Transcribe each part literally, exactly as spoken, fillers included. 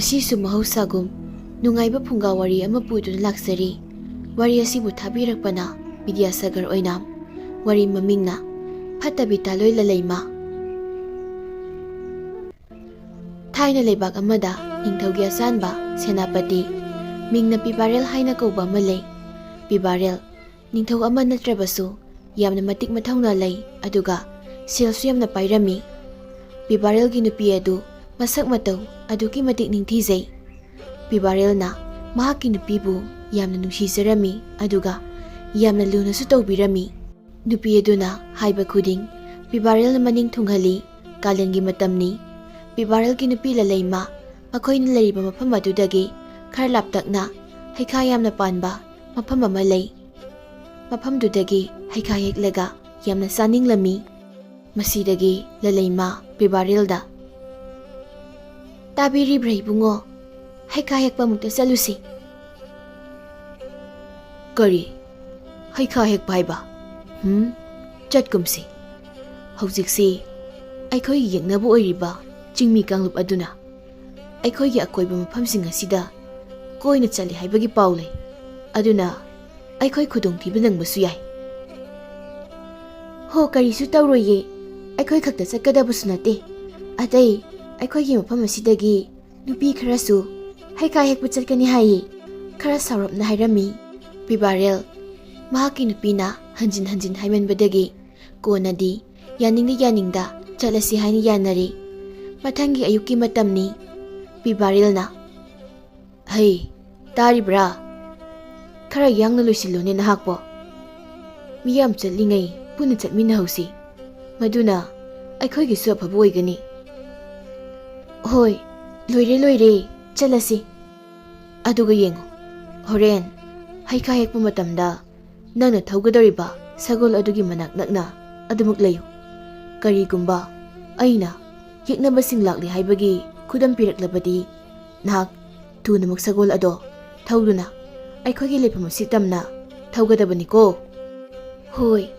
ꯁꯤꯁꯨ ꯃꯍꯧꯁꯥꯒꯨꯝ ꯅꯨꯡꯉꯥꯏꯕ ꯐꯨꯡꯒꯥ ꯋꯥꯔꯤ ꯑꯃ ꯄꯨꯗꯨꯅ ꯂꯥꯛꯆꯔꯤ꯫ ꯋꯥꯔꯤ ꯑꯁꯤꯕꯨ ꯊꯥꯕꯤꯔꯛꯄꯅ ꯕꯤꯗ꯭ꯌꯥꯁꯥꯒꯔ ꯑꯣꯏꯅꯥꯝ꯫ ꯋꯥꯔꯤ ꯃꯃꯤꯡꯅ ꯐꯠꯇꯕꯤ ꯇꯥꯂꯣꯏ ꯂꯂꯩꯃ꯫ ꯊꯥꯏꯅ ꯂꯩꯕꯥꯛ ꯑꯃꯗ ꯅꯤꯡꯊꯧꯒꯤ ꯑꯆꯥꯟꯕ ꯁꯦꯅꯥꯄꯇꯤ, ꯃꯤꯡꯅ ꯄꯤꯕꯥꯔꯦꯜ ꯍꯥꯏꯅ ꯀꯧꯕ ꯑꯃ ꯂꯩ꯫ ꯄꯤꯕꯥꯔꯦꯜ ꯅꯤꯡꯊꯧ ꯑꯃ ꯅꯠꯇ꯭ꯔꯕꯁꯨ ꯌꯥꯝꯅ ꯃꯇꯤꯛ ꯃꯊꯧꯅꯥ ꯂꯩ, ꯑꯗꯨꯒ ꯁꯦꯜꯁꯨ ꯌꯥꯝꯅ ꯄꯥꯏꯔꯝꯃꯤ꯫ ꯄꯤꯕꯥꯔꯦꯜꯒꯤ ꯅꯨꯄꯤ ꯑꯗꯨ ꯃꯁꯛ ꯃꯇꯧ ꯑꯗꯨꯛꯀꯤ ꯃꯇꯤꯛ ꯅꯤꯡꯊꯤꯖꯩ꯫ ꯄꯤꯕꯥꯔꯦꯜꯅ ꯃꯍꯥꯛꯀꯤ ꯅꯨꯄꯤꯕꯨ ꯌꯥꯝꯅ ꯅꯨꯡꯁꯤꯖꯔꯝꯃꯤ, ꯑꯗꯨꯒ ꯌꯥꯝꯅ ꯂꯨꯅꯁꯨ ꯇꯧꯕꯤꯔꯝꯃꯤ꯫ ꯅꯨꯄꯤ ꯑꯗꯨꯅ ꯍꯥꯏꯕ ꯈꯨꯗꯤꯡ ꯄꯤꯕꯥꯔꯦꯜꯅ ꯃꯅꯤꯡ ꯊꯨꯡꯍꯜꯂꯤ꯫ ꯀꯥꯂꯦꯟꯒꯤ ꯃꯇꯝꯅꯤ꯫ ꯄꯤꯕꯥꯔꯦꯜꯒꯤ ꯅꯨꯄꯤ ꯂꯂꯩꯃ ꯃꯈꯣꯏꯅ ꯂꯩꯔꯤꯕ ꯃꯐꯝ ꯑꯗꯨꯗꯒꯤ ꯈꯔ ꯂꯥꯞꯇꯛꯅ ꯍꯩꯈꯥ ꯌꯥꯝꯅ ꯄꯥꯟꯕ ꯃꯐꯝ ꯑꯃ ꯂꯩ꯫ ꯃꯐꯝꯗꯨꯗꯒꯤ ꯍꯩꯈꯥ ꯍꯦꯛꯂꯒ ꯌꯥꯝꯅ ꯆꯥꯅꯤꯡꯂꯝꯃꯤ꯫ ꯃꯁꯤꯗꯒꯤ ꯂꯂꯩꯃ ꯄꯤꯕꯥꯔꯦꯜꯗ, "ꯇꯥꯕꯤꯔꯤꯕ꯭ꯔꯥ ꯏꯕꯨꯡꯉꯣ? ꯍꯩꯈꯥ ꯍꯦꯛꯄ ꯑꯃꯨꯛꯇ ꯆꯠꯂꯨꯁꯤ꯫" "ꯀꯔꯤ? ꯍꯩꯈꯥ ꯍꯦꯛꯄ ꯍꯥꯏꯕ? ꯍꯨꯝ, ꯆꯠꯀꯨꯝꯁꯤ꯫ ꯍꯧꯖꯤꯛꯁꯤ ꯑꯩꯈꯣꯏꯒꯤ ꯌꯦꯛꯅꯕ ꯑꯣꯏꯔꯤꯕ ꯆꯤꯡꯃꯤ ꯀꯥꯡꯂꯨꯞ ꯑꯗꯨꯅ ꯑꯩꯈꯣꯏꯒꯤ ꯑꯀꯣꯏꯕ ꯃꯐꯝꯁꯤꯡ ꯑꯁꯤꯗ ꯀꯣꯏꯅ ꯆꯠꯂꯤ ꯍꯥꯏꯕꯒꯤ ꯄꯥꯎ ꯂꯩ꯫ ꯑꯗꯨꯅ ꯑꯩꯈꯣꯏ ꯈꯨꯗꯣꯡꯊꯤꯕ ꯅꯪꯕꯁꯨ ꯌꯥꯏ꯫" "ꯍꯣ, ꯀꯔꯤꯁꯨ ꯇꯧꯔꯣꯏꯌꯦ꯫ ꯑꯩꯈꯣꯏ ꯈꯛꯇ ꯆꯠꯀꯗꯕꯁꯨ ꯅꯠꯇꯦ꯫ ꯑꯇꯩ ꯑꯩꯈꯣꯏꯒꯤ ꯃꯐꯝ ꯑꯁꯤꯗꯒꯤ ꯅꯨꯄꯤ ꯈꯔꯁꯨ ꯍꯩꯈꯥ ꯍꯦꯛꯄ ꯆꯠꯀꯅꯤ ꯍꯥꯏꯌꯦ", ꯈꯔ ꯁꯥꯎꯔꯞꯅ ꯍꯥꯏꯔꯝꯃꯤ ꯄꯤꯕꯥꯔꯦꯜ꯫ ꯃꯍꯥꯛꯀꯤ ꯅꯨꯄꯤꯅ ꯍꯟꯖꯤꯟ ꯍꯟꯖꯤꯟ ꯍꯥꯏꯃꯟꯕꯗꯒꯤ ꯀꯣꯟꯅꯗꯤ ꯌꯥꯅꯤꯡꯗ ꯌꯥꯅꯤꯡꯗ ꯆꯠꯂꯁꯤ ꯍꯥꯏꯅ ꯌꯥꯅꯔꯦ꯫ ꯃꯊꯪꯒꯤ ꯑꯌꯨꯛꯀꯤ ꯃꯇꯝꯅꯤ꯫ ꯄꯤꯕꯥꯔꯦꯜꯅ, "ꯍꯩ, ꯇꯥꯔꯤꯕ꯭ꯔꯥ? ꯈꯔ ꯌꯥꯡꯅ ꯂꯣꯏꯁꯤꯜꯂꯨꯅꯦ ꯅꯍꯥꯛꯄꯣ꯫ ꯃꯤꯌꯥꯝ ꯆꯠꯂꯤꯉꯩ ꯄꯨꯟꯅ ꯆꯠꯃꯤꯟꯅꯍꯧꯁꯤ꯫ ꯃꯗꯨꯅ ꯑꯩꯈꯣꯏꯒꯤꯁꯨ ꯑꯐꯕ ꯑꯣꯏꯒꯅꯤ꯫" "ꯍꯣꯏ, ꯂꯣꯏꯔꯦ, ꯂꯣꯏꯔꯦ, ꯆꯠꯂꯁꯤ꯫ ꯑꯗꯨꯒ ꯌꯦꯡꯉꯨ, ꯍꯣꯔꯦꯟ ꯍꯩꯈꯥ ꯍꯦꯛꯄ ꯃꯇꯝꯗ ꯅꯪꯅ ꯊꯧꯒꯗꯧꯔꯤꯕ ꯁꯒꯣꯜ ꯑꯗꯨꯒꯤ ꯃꯅꯥꯛ ꯅꯛꯅ ꯑꯗꯨꯃꯛ ꯂꯩꯌꯨ꯫ ꯀꯔꯤꯒꯨꯝꯕ ꯑꯩꯅ ꯌꯦꯛꯅꯕꯁꯤꯡ ꯂꯥꯛꯂꯤ ꯍꯥꯏꯕꯒꯤ ꯈꯨꯗꯝ ꯄꯤꯔꯛꯂꯕꯗꯤ, ꯅꯍꯥꯛ ꯊꯨꯅꯃꯛ ꯁꯒꯣꯜ ꯑꯗꯣ ꯊꯧꯗꯨꯅ ꯑꯩꯈꯣꯏꯒꯤ ꯂꯩꯐꯝ ꯑꯁꯤ ꯇꯝꯅ ꯊꯧꯒꯗꯕꯅꯤꯀꯣ꯫" "ꯍꯣꯏ,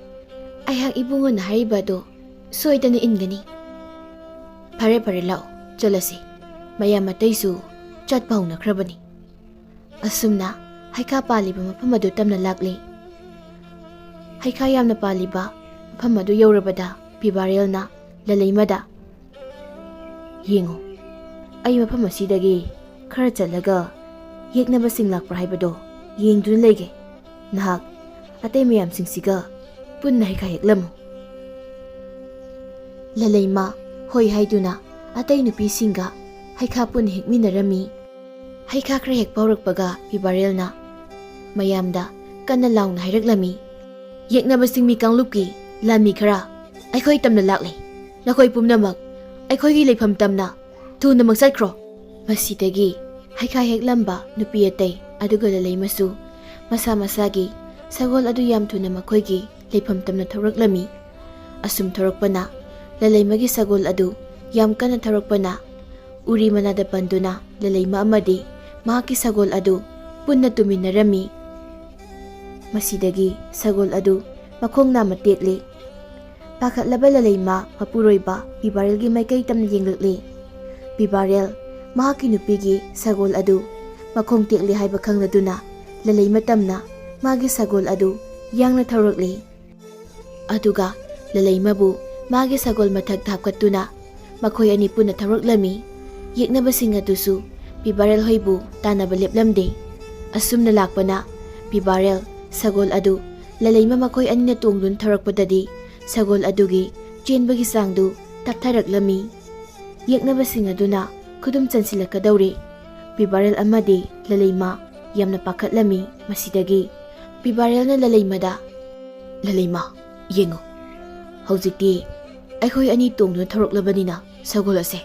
ꯑꯩꯍꯥꯛ ꯏꯕꯨꯡꯉꯣꯅ ꯍꯥꯏꯔꯤꯕ ꯑꯗꯣ ꯁꯣꯏꯗꯅ ꯏꯟꯒꯅꯤ꯫" "ꯐꯔꯦ, ꯐꯔꯦ, ꯂꯥꯛꯑꯣ, ꯆꯠꯂꯁꯤ꯫ ꯃꯌꯥꯝ ꯑꯇꯩꯁꯨ ꯆꯠꯄ ꯍꯧꯅꯈ꯭ꯔꯕꯅꯤ꯫ ꯑꯁꯨꯝꯅ ꯍꯩꯈꯥ ꯄꯥꯜꯂꯤꯕ ꯃꯐꯝ ꯑꯗꯨ ꯇꯝꯅ ꯂꯥꯛꯂꯤ꯫ ꯍꯩꯈꯥ ꯌꯥꯝꯅ ꯄꯥꯜꯂꯤꯕ ꯃꯐꯝ ꯑꯗꯨ ꯌꯧꯔꯕꯗ ꯄꯤꯕꯥꯔꯦꯜꯅ ꯂꯂꯩꯃꯗ, "ꯌꯦꯡꯉꯨ, ꯑꯩ ꯃꯐꯝ ꯑꯁꯤꯗꯒꯤ ꯈꯔ ꯆꯠꯂꯒ ꯌꯦꯛꯅꯕꯁꯤꯡ ꯂꯥꯛꯄ꯭ꯔꯥ ꯍꯥꯏꯕꯗꯣ ꯌꯦꯡꯗꯨꯅ ꯂꯩꯒꯦ꯫ ꯅꯍꯥꯛ ꯑꯇꯩ ꯃꯌꯥꯝꯁꯤꯡꯁꯤꯒ ꯄꯨꯟꯅ ꯍꯩꯈꯥ ꯍꯦꯛꯂꯝꯃꯨ"꯫ ꯂꯂꯩꯃ ꯍꯣꯏ ꯍꯥꯏꯗꯨꯅ ꯑꯇꯩ ꯅꯨꯄꯤꯁꯤꯡꯒ ꯍꯩꯈꯥ ꯄꯨꯟꯅ ꯍꯦꯛꯃꯤꯟꯅꯔꯝꯃꯤ꯫ ꯍꯩꯈꯥ ꯈꯔ ꯍꯦꯛꯄ ꯍꯧꯔꯛꯄꯒ ꯄꯤꯕꯥꯔꯦꯜꯅ ꯃꯌꯥꯝꯗ ꯀꯟꯅ ꯂꯥꯎꯅ ꯍꯥꯏꯔꯛꯂꯝꯃꯤ, "ꯌꯦꯛꯅꯕꯁꯤꯡ ꯃꯤ ꯀꯥꯡꯂꯨꯞꯀꯤ ꯂꯥꯟꯃꯤ ꯈꯔ ꯑꯩꯈꯣꯏ ꯇꯝꯅ ꯂꯥꯛꯂꯦ꯫ ꯅꯈꯣꯏ ꯄꯨꯝꯅꯃꯛ ꯑꯩꯈꯣꯏꯒꯤ ꯂꯩꯐꯝ ꯇꯝꯅ ꯊꯨꯅꯃꯛ ꯆꯠꯈ꯭ꯔꯣ"꯫ ꯃꯁꯤꯗꯒꯤ ꯍꯩꯈꯥ ꯍꯦꯛꯂꯝꯕ ꯅꯨꯄꯤ ꯑꯇꯩ ꯑꯗꯨꯒ ꯂꯂꯩꯃꯁꯨ ꯃꯁꯥ ꯃꯁꯥꯒꯤ ꯁꯒꯣꯜ ꯑꯗꯨ ꯌꯥꯝ ꯊꯨꯅ ꯃꯈꯣꯏꯒꯤ ꯂꯩꯐꯝ ꯇꯝꯅ ꯊꯧꯔꯛꯂꯝꯃꯤ꯫ ꯑꯁꯨꯝ ꯊꯧꯔꯛꯄꯅ ꯂꯂꯩꯃꯒꯤ ꯁꯒꯣꯜ ꯑꯗꯨ ꯌꯥꯝ ꯀꯟꯅ ꯊꯧꯔꯛꯄꯅ ꯎꯔꯤ ꯃꯅꯥꯗ ꯄꯟꯗꯨꯅ ꯂꯂꯩꯃ ꯑꯃꯗꯤ ꯃꯍꯥꯛꯀꯤ ꯁꯒꯣꯜ ꯑꯗꯨ ꯄꯨꯟꯅ ꯇꯨꯃꯤꯟꯅꯔꯝꯃꯤ꯫ ꯃꯁꯤꯗꯒꯤ ꯁꯒꯣꯜ ꯑꯗꯨ ꯃꯈꯣꯡ ꯅꯥꯝꯃ ꯇꯦꯛꯂꯤ꯫ ꯄꯥꯈꯠꯂꯕ ꯂꯂꯩꯃ ꯃꯄꯨꯔꯣꯏꯕ ꯄꯤꯕꯥꯔꯦꯜꯒꯤ ꯃꯥꯏꯀꯩ ꯇꯝꯅ ꯌꯦꯡꯂꯛꯂꯤ꯫ ꯄꯤꯕꯥꯔꯦꯜ ꯃꯍꯥꯛꯀꯤ ꯅꯨꯄꯤꯒꯤ ꯁꯒꯣꯜ ꯑꯗꯨ ꯃꯈꯣꯡ ꯇꯦꯛꯂꯤ ꯍꯥꯏꯕ ꯈꯪꯂꯗꯨꯅ ꯂꯂꯩꯃ ꯇꯝꯅ ꯃꯥꯒꯤ ꯁꯒꯣꯜ ꯑꯗꯨ ꯌꯥꯡꯅ ꯊꯧꯔꯛꯂꯤ꯫ ꯑꯗꯨꯒ ꯂꯂꯩꯃꯕꯨ ꯃꯥꯒꯤ ꯁꯒꯣꯜ ꯃꯊꯛꯇ ꯍꯥꯞꯀꯠꯇꯨꯅ ꯃꯈꯣꯏ ꯑꯅꯤ ꯄꯨꯟꯅ ꯊꯧꯔꯛꯂꯝꯃꯤ꯫ ꯌꯦꯛꯅꯕꯁꯤꯡ ꯑꯗꯨꯁꯨ ꯄꯤꯕꯥꯔꯦꯜ ꯍꯣꯏꯕꯨ ꯇꯥꯟꯅꯕ ꯂꯦꯞꯂꯝꯗꯦ꯫ ꯑꯁꯨꯝꯅ ꯂꯥꯛꯄꯅ ꯄꯤꯕꯥꯔꯦꯜ ꯁꯒꯣꯜ ꯑꯗꯨ ꯂꯂꯩꯃ ꯃꯈꯣꯏ ꯑꯅꯤꯅ ꯇꯣꯡꯗꯨꯅ ꯊꯧꯔꯛꯄꯗꯗꯤ ꯁꯒꯣꯜ ꯑꯗꯨꯒꯤ ꯆꯦꯟꯕꯒꯤ ꯆꯥꯡꯗꯨ ꯇꯞꯊꯔꯛꯂꯝꯃꯤ꯫ ꯌꯦꯛꯅꯕꯁꯤꯡ ꯑꯗꯨꯅ ꯈꯨꯗꯨꯝ ꯆꯟꯁꯤꯜꯂꯛꯀꯗꯧꯔꯦ꯫ ꯄꯤꯕꯥꯔꯦꯜ ꯑꯃꯗꯤ ꯂꯂꯩꯃ ꯌꯥꯝꯅ ꯄꯥꯈꯠꯂꯝꯃꯤ꯫ ꯃꯁꯤꯗꯒꯤ ꯄꯤꯕꯥꯔꯦꯜꯅ ꯂꯂꯩꯃꯗ, "ꯂꯂꯩꯃ, ꯌꯦꯡꯉꯨ, ꯍꯧꯖꯤꯛꯇꯤ ꯑꯩꯈꯣꯏ ꯑꯅꯤ ꯇꯣꯡꯗꯨꯅ ꯊꯧꯔꯛꯂꯕꯅꯤꯅ ꯁꯒꯣꯜ ꯑꯁꯦ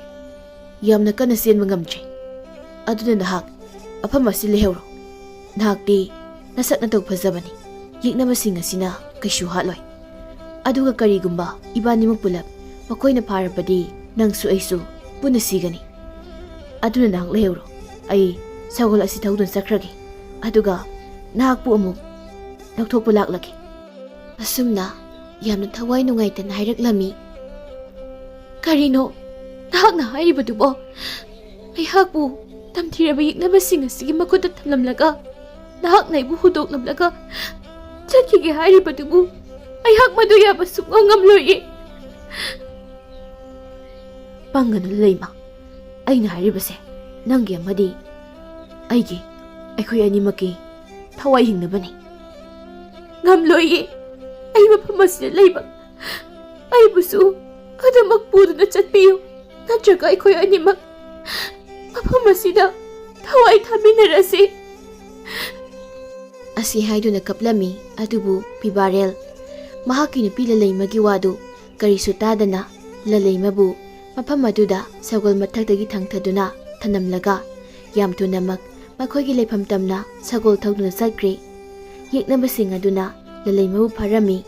ꯌꯥꯝꯅ ꯀꯟꯅ ꯆꯦꯟꯕ ꯉꯝꯗ꯭ꯔꯦ꯫ ꯑꯗꯨꯅ ꯅꯍꯥꯛ ꯃꯐꯝ ꯑꯁꯤ ꯂꯩꯍꯧꯔꯣ꯫ ꯅꯍꯥꯛꯇꯤ ꯅꯁꯛ ꯅꯇꯧ ꯐꯖꯕꯅꯤ꯫ ꯌꯦꯛꯅꯕꯁꯤꯡ ꯑꯁꯤꯅ ꯀꯩꯁꯨ ꯍꯥꯠꯂꯣꯏ꯫ ꯑꯗꯨꯒ ꯀꯔꯤꯒꯨꯝꯕ ꯏꯕꯥꯅꯤꯃꯛ ꯄꯨꯂꯞ ꯃꯈꯣꯏꯅ ꯐꯥꯔꯕꯗꯤ ꯅꯪꯁꯨ ꯑꯩꯁꯨ ꯄꯨꯟꯅ ꯁꯤꯒꯅꯤ꯫ ꯑꯗꯨꯅ ꯅꯍꯥꯛ ꯂꯩꯍꯧꯔꯣ꯫ ꯑꯩ ꯁꯒꯣꯜ ꯑꯁꯤ ꯊꯧꯗꯨꯅ ꯆꯠꯈ꯭ꯔꯒꯦ꯫ ꯑꯗꯨꯒ ꯅꯍꯥꯛꯄꯨ ꯑꯃꯨꯛ ꯂꯧꯊꯣꯛꯄ ꯂꯥꯛꯂꯒꯦ"꯫ ꯑꯁꯨꯝꯅ ꯌꯥꯝꯅ ꯊꯋꯥꯏ ꯅꯨꯡꯉꯥꯏꯇꯅ ꯍꯥꯏꯔꯛꯂꯝꯃꯤ꯫ "ꯀꯔꯤꯅꯣ ꯅꯍꯥꯛꯅ ꯍꯥꯏꯔꯤꯕꯗꯨꯕꯣ? ꯑꯩꯍꯥꯛꯄꯨ ꯇꯝꯊꯤꯔꯕ ꯌꯦꯛꯅꯕꯁꯤꯡ ꯑꯁꯤꯒꯤ ꯃꯈꯨꯠꯇ ꯊꯝꯂꯝꯂꯒ ꯅꯍꯥꯛꯅ ꯑꯩꯕꯨ ꯍꯨꯟꯗꯣꯛꯂꯝꯂꯒ ꯆꯠꯈꯤꯒꯦ ꯍꯥꯏꯔꯤꯕꯗꯨꯕꯨ ꯑꯩꯍꯥꯛ ꯃꯗꯨ ꯌꯥꯕ ꯁꯨꯡꯉꯝ ꯉꯝꯂꯣꯏꯌꯦ꯫ ꯄꯪꯒꯅꯨ ꯂꯩꯃ, ꯑꯩꯅ ꯍꯥꯏꯔꯤꯕꯁꯦ ꯅꯪꯒꯤ ꯑꯃꯗꯤ ꯑꯩꯒꯤ, ꯑꯩꯈꯣꯏ ꯑꯅꯤꯃꯛꯀꯤ ꯊꯋꯥꯏ ꯍꯤꯡꯅꯕꯅꯤ꯫ ꯉꯝꯂꯣꯏꯌꯦ꯫ ꯑꯩ ꯃꯐꯝ ꯑꯁꯤꯗ ꯂꯩꯕ ꯑꯩꯕꯨꯁꯨ ꯑꯗꯨꯃꯛ ꯄꯨꯗꯨꯅ ꯆꯠꯄꯤꯌꯨ, ꯅꯠꯇ꯭ꯔꯒ ꯑꯩꯈꯣꯏ ꯑꯅꯤꯃꯛ ꯃꯐꯝ ꯑꯁꯤꯗ ꯊꯋꯥꯏ ꯊꯥꯃꯤꯟꯅꯔꯁꯤ꯫ ꯑꯁꯤ ꯍꯥꯏꯗꯨꯅ ꯀꯞꯂꯝꯃꯤ꯫ ꯑꯗꯨꯕꯨ ꯄꯤꯕꯥꯔꯦꯜ ꯃꯍꯥꯛꯀꯤ ꯅꯨꯄꯤ ꯂꯂꯩꯃꯒꯤ ꯋꯥꯗꯨ ꯀꯔꯤꯁꯨ ꯇꯥꯗꯅ ꯂꯂꯩꯃꯕꯨ ꯃꯐꯝ ꯑꯗꯨꯗ ꯁꯒꯣꯜ ꯃꯊꯛꯇꯒꯤ ꯊꯥꯡꯊꯗꯨꯅ ꯊꯅꯝꯂꯒ ꯌꯥꯝ ꯊꯨꯅꯃꯛ ꯃꯈꯣꯏꯒꯤ ꯂꯩꯐꯝ ꯇꯝꯅ ꯁꯒꯣꯜ ꯊꯧꯗꯨꯅ ꯆꯠꯈ꯭ꯔꯦ꯫ ꯌꯦꯛꯅꯕꯁꯤꯡ ꯑꯗꯨꯅ ꯂꯂꯩꯃꯕꯨ ꯐꯥꯔꯝꯃꯤ꯫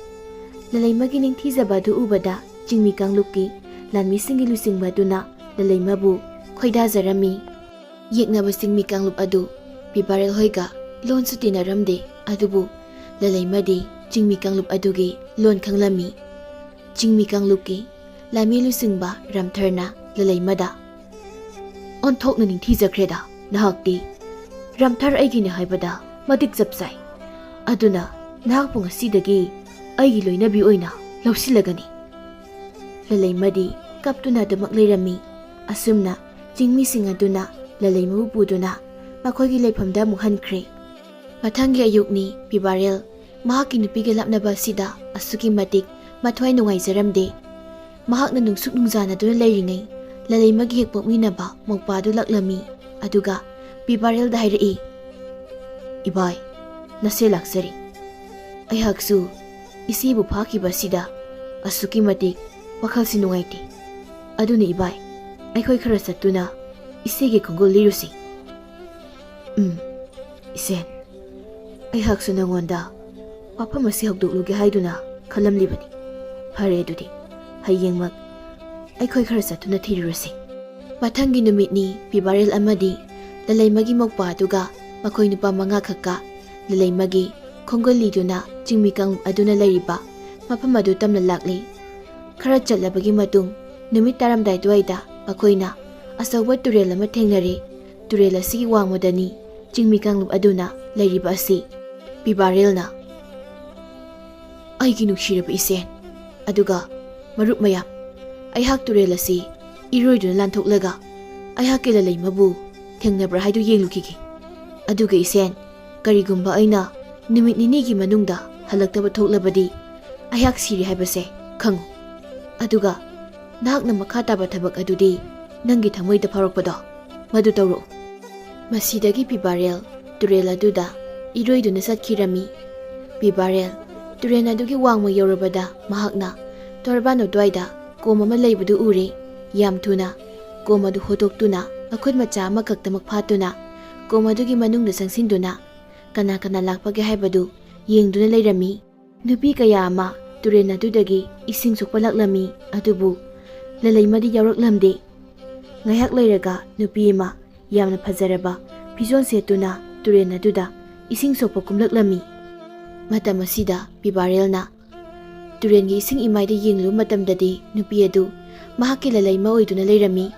ꯂꯂꯩꯃꯒꯤ ꯅꯤꯡꯊꯤꯖꯕ ꯑꯗꯨ ꯎꯕꯗ ꯆꯤꯡꯃꯤ ꯀꯥꯡꯂꯨꯞꯀꯤ ꯂꯥꯟꯃꯤꯁꯤꯡꯒꯤ ꯂꯨꯆꯤꯡꯕ ꯑꯗꯨꯅ ꯂꯂꯩꯃꯕꯨ ꯈꯣꯏꯗꯥꯖꯔꯝꯃꯤ꯫ ꯌꯦꯛꯅꯕ ꯆꯤꯡꯃꯤ ꯀꯥꯡꯂꯨꯞ ꯑꯗꯨ ꯄꯤꯕꯥꯔꯦꯜ ꯍꯣꯏꯒ ꯂꯣꯟꯁꯨ ꯇꯤꯟꯅꯔꯝꯗꯦ, ꯑꯗꯨꯕꯨ ꯂꯂꯩꯃꯗꯤ ꯆꯤꯡꯃꯤ ꯀꯥꯡꯂꯨꯞ ꯑꯗꯨꯒꯤ ꯂꯣꯟ ꯈꯪꯂꯝꯃꯤ꯫ ꯆꯤꯡꯃꯤ ꯀꯥꯡꯂꯨꯞꯀꯤ ꯂꯥꯟꯃꯤ ꯂꯨꯆꯤꯡꯕ ꯔꯝꯊꯔꯅ ꯂꯂꯩꯃꯗ, "ꯑꯣꯟꯊꯣꯛꯅ ꯅꯤꯡꯊꯤꯖꯈ꯭ꯔꯦꯗ ꯅꯍꯥꯛꯇꯤ꯫ ꯔꯝꯊꯔ ꯑꯩꯒꯤꯅꯤ ꯍꯥꯏꯕꯗ ꯃꯇꯤꯛ ꯆꯞ ꯆꯥꯏ꯫ ꯑꯗꯨꯅ ꯅꯍꯥꯛꯄꯨ ꯉꯁꯤꯗꯒꯤ ꯑꯩꯒꯤ ꯂꯣꯏꯅꯕꯤ ꯑꯣꯏꯅ ꯂꯧꯁꯤꯜꯂꯒꯅꯤ"꯫ ꯂꯂꯩꯃꯗꯤ ꯀꯞꯇꯨꯅ ꯑꯗꯨꯃꯛ ꯂꯩꯔꯝꯃꯤ꯫ ꯑꯁꯨꯝꯅ ꯆꯤꯡꯃꯤꯁꯤꯡ ꯑꯗꯨꯅ ꯂꯂꯩꯃꯕꯨ ꯄꯨꯗꯨꯅ ꯃꯈꯣꯏꯒꯤ ꯂꯩꯐꯝꯗ ꯑꯃꯨꯛ ꯍꯟꯈ꯭ꯔꯦ꯫ ꯃꯊꯪꯒꯤ ꯑꯌꯨꯛꯅꯤ꯫ ꯄꯤꯕꯥꯔꯦꯜ ꯃꯍꯥꯛꯀꯤ ꯅꯨꯄꯤꯒ ꯂꯥꯞꯅꯕ ꯑꯁꯤꯗ ꯑꯁꯨꯛꯀꯤ ꯃꯇꯤꯛ ꯃꯊ꯭ꯋꯥꯏ ꯅꯨꯡꯉꯥꯏꯖꯔꯝꯗꯦ꯫ ꯃꯍꯥꯛꯅ ꯅꯨꯡꯁꯨꯛ ꯅꯨꯡꯖꯥꯅꯗꯨꯅ ꯂꯩꯔꯤꯉꯩ ꯂꯂꯩꯃꯒꯤ ꯍꯦꯛ ꯄꯣꯛꯃꯤꯟꯅꯕ ꯃꯧꯄꯥꯗꯨ ꯂꯥꯛꯂꯝꯃꯤ꯫ ꯑꯗꯨꯒ ꯄꯤꯕꯥꯔꯦꯜꯗ ꯍꯥꯏꯔꯛꯏ, "ꯏꯕꯥꯏ, ꯅꯁꯦ ꯂꯥꯛꯆꯔꯤ꯫ ꯑꯩꯍꯥꯛꯁꯨ ꯏꯆꯦꯕꯨ ꯐꯥꯈꯤꯕ ꯑꯁꯤꯗ ꯑꯁꯨꯛꯀꯤ ꯃꯇꯤꯛ ꯋꯥꯈꯜꯁꯤ ꯅꯨꯡꯉꯥꯏꯇꯦ꯫ ꯑꯗꯨꯅ ꯏꯕꯥꯏ, ꯑꯩꯈꯣꯏ ꯈꯔ ꯆꯠꯇꯨꯅ ꯏꯆꯦꯒꯤ ꯈꯣꯡꯒꯨꯜ ꯂꯤꯔꯨꯁꯤ"꯫ "ꯎꯝ, ꯏꯆꯦ, ꯑꯩꯍꯥꯛꯁꯨ ꯅꯉꯣꯟꯗ ꯋꯥꯐꯝ ꯑꯁꯤ ꯍꯧꯗꯣꯛꯂꯨꯒꯦ ꯍꯥꯏꯗꯨꯅ ꯈꯜꯂꯝꯂꯤꯕꯅꯤ꯫ ꯐꯔꯦ, ꯑꯗꯨꯗꯤ ꯍꯌꯦꯡꯃꯛ ꯑꯩꯈꯣꯏ ꯈꯔ ꯆꯠꯇꯨꯅ ꯊꯤꯔꯨꯔꯁꯤ"꯫ ꯃꯊꯪꯒꯤ ꯅꯨꯃꯤꯠꯅꯤ꯫ ꯄꯤꯕꯥꯔꯦꯜ ꯑꯃꯗꯤ ꯂꯂꯩꯃꯒꯤ ꯃꯧꯄꯥ ꯑꯗꯨꯒ ꯃꯈꯣꯏ ꯅꯨꯄꯥ ꯃꯉꯥ ꯈꯛꯀ ꯂꯂꯩꯃꯒꯤ ꯈꯣꯡꯒꯨꯜ ꯂꯤꯗꯨꯅ ꯆꯤꯡꯃꯤ ꯀꯥꯡꯂꯨꯞ ꯑꯗꯨꯅ ꯂꯩꯔꯤꯕ ꯃꯐꯝ ꯑꯗꯨ ꯇꯝꯅ ꯂꯥꯛꯂꯤ꯫ ꯈꯔ ꯆꯠꯂꯕꯒꯤ ꯃꯇꯨꯡ ꯅꯨꯃꯤꯠ ꯇꯥꯔꯝꯗꯥꯏ ꯑꯗꯨꯋꯥꯏꯗ ꯃꯈꯣꯏꯅ ꯑꯆꯧꯕ ꯇꯨꯔꯦꯜ ꯑꯃ ꯊꯦꯡꯅꯔꯦ꯫ ꯇꯨꯔꯦꯜ ꯑꯁꯤꯒꯤ ꯋꯥꯡꯃꯗꯅꯤ ꯆꯤꯡꯃꯤ ꯀꯥꯡꯂꯨꯞ ꯑꯗꯨꯅ ꯂꯩꯔꯤꯕ ꯑꯁꯤ꯫ ꯄꯤꯕꯥꯔꯦꯜꯅ, "ꯑꯩꯒꯤ ꯅꯨꯡꯁꯤꯔꯕ ꯏꯆꯦ, ꯑꯗꯨꯒ ꯃꯔꯨꯞ ꯃꯌꯥꯝ, ꯑꯩꯍꯥꯛ ꯇꯨꯔꯦꯜ ꯑꯁꯤ ꯏꯔꯣꯏꯗꯨꯅ ꯂꯥꯟꯊꯣꯛꯂꯒ ꯑꯩꯍꯥꯛꯀꯤ ꯂꯂꯩꯃꯕꯨ ꯊꯦꯡꯅꯕ꯭ꯔꯥ ꯍꯥꯏꯗꯨ ꯌꯦꯡꯂꯨꯈꯤꯒꯦ꯫ ꯑꯗꯨꯒ ꯏꯆꯦ, ꯀꯔꯤꯒꯨꯝꯕ ꯑꯩꯅ ꯅꯨꯃꯤꯠ ꯅꯤꯅꯤꯒꯤ ꯃꯅꯨꯡꯗ ꯍꯜꯂꯛꯇꯕ ꯊꯣꯛꯂꯕꯗꯤ ꯑꯩꯍꯥꯛ ꯁꯤꯔꯦ ꯍꯥꯏꯕꯁꯦ ꯈꯪꯉꯨ꯫ ꯑꯗꯨꯒ ꯅꯍꯥꯛꯅ ꯃꯈꯥ ꯇꯥꯕ ꯊꯕꯛ ꯑꯗꯨꯗꯤ ꯅꯪꯒꯤ ꯊꯃꯣꯏꯗ ꯐꯥꯎꯔꯛꯄꯗꯣ ꯃꯗꯨ ꯇꯧꯔꯛꯎ꯫" ꯃꯁꯤꯗꯒꯤ ꯄꯤꯕꯥꯔꯦꯜ ꯇꯨꯔꯦꯜ ꯑꯗꯨꯗ ꯏꯔꯣꯏꯗꯨꯅ ꯆꯠꯈꯤꯔꯝꯃꯤ꯫ ꯄꯤꯕꯥꯔꯦꯜ ꯇꯨꯔꯦꯜ ꯑꯗꯨꯒꯤ ꯋꯥꯡꯃ ꯌꯧꯔꯕꯗ ꯃꯍꯥꯛꯅ ꯇꯣꯔꯕꯥꯟ ꯑꯗꯨꯋꯥꯏꯗ ꯀꯣꯝ ꯑꯃ ꯂꯩꯕꯗꯨ ꯎꯔꯦ꯫ ꯌꯥꯝ ꯊꯨꯅ ꯀꯣꯝ ꯑꯗꯨ ꯍꯣꯇꯣꯛꯇꯨꯅ ꯃꯈꯨꯠ ꯃꯆꯥ ꯑꯃꯈꯛꯇꯃꯛ ꯐꯥꯠꯇꯨꯅ ꯀꯣꯝ ꯑꯗꯨꯒꯤ ꯃꯅꯨꯡꯗ ꯆꯪꯁꯤꯟꯗꯨꯅ ꯀꯅꯥ ꯀꯅꯥ ꯂꯥꯛꯄꯒꯦ ꯍꯥꯏꯕꯗꯨ ꯌꯦꯡꯗꯨꯅ ꯂꯩꯔꯝꯃꯤ꯫ ꯅꯨꯄꯤ ꯀꯌꯥ ꯑꯃ ꯇꯨꯔꯦꯜ ꯑꯗꯨꯗꯒꯤ ꯏꯁꯤꯡ ꯁꯣꯛꯄ ꯂꯥꯛꯂꯝꯃꯤ, ꯑꯗꯨꯕꯨ ꯂꯂꯩꯃꯗꯤ ꯌꯥꯎꯔꯛꯂꯝꯗꯦ꯫ ꯉꯥꯏꯍꯥꯛ ꯂꯩꯔꯒ ꯅꯨꯄꯤ ꯑꯃ ꯌꯥꯝꯅ ꯐꯖꯔꯕ ꯐꯤꯖꯣꯜ ꯁꯦꯠꯇꯨꯅ ꯇꯨꯔꯦꯜ ꯑꯗꯨꯗ ꯏꯁꯤꯡ ꯁꯣꯛꯄ ꯀꯨꯝꯂꯛꯂꯝꯃꯤ꯫ ꯃꯇꯝ ꯑꯁꯤꯗ ꯄꯤꯕꯥꯔꯦꯜꯅ ꯇꯨꯔꯦꯜꯒꯤ ꯏꯁꯤꯡ ꯏꯃꯥꯏꯗ ꯌꯦꯡꯂꯨꯕ ꯃꯇꯝꯗꯗꯤ ꯅꯨꯄꯤ ꯑꯗꯨ ꯃꯍꯥꯛꯀꯤ ꯂꯂꯩꯃ ꯑꯣꯏꯗꯨꯅ ꯂꯩꯔꯝꯃꯤ꯫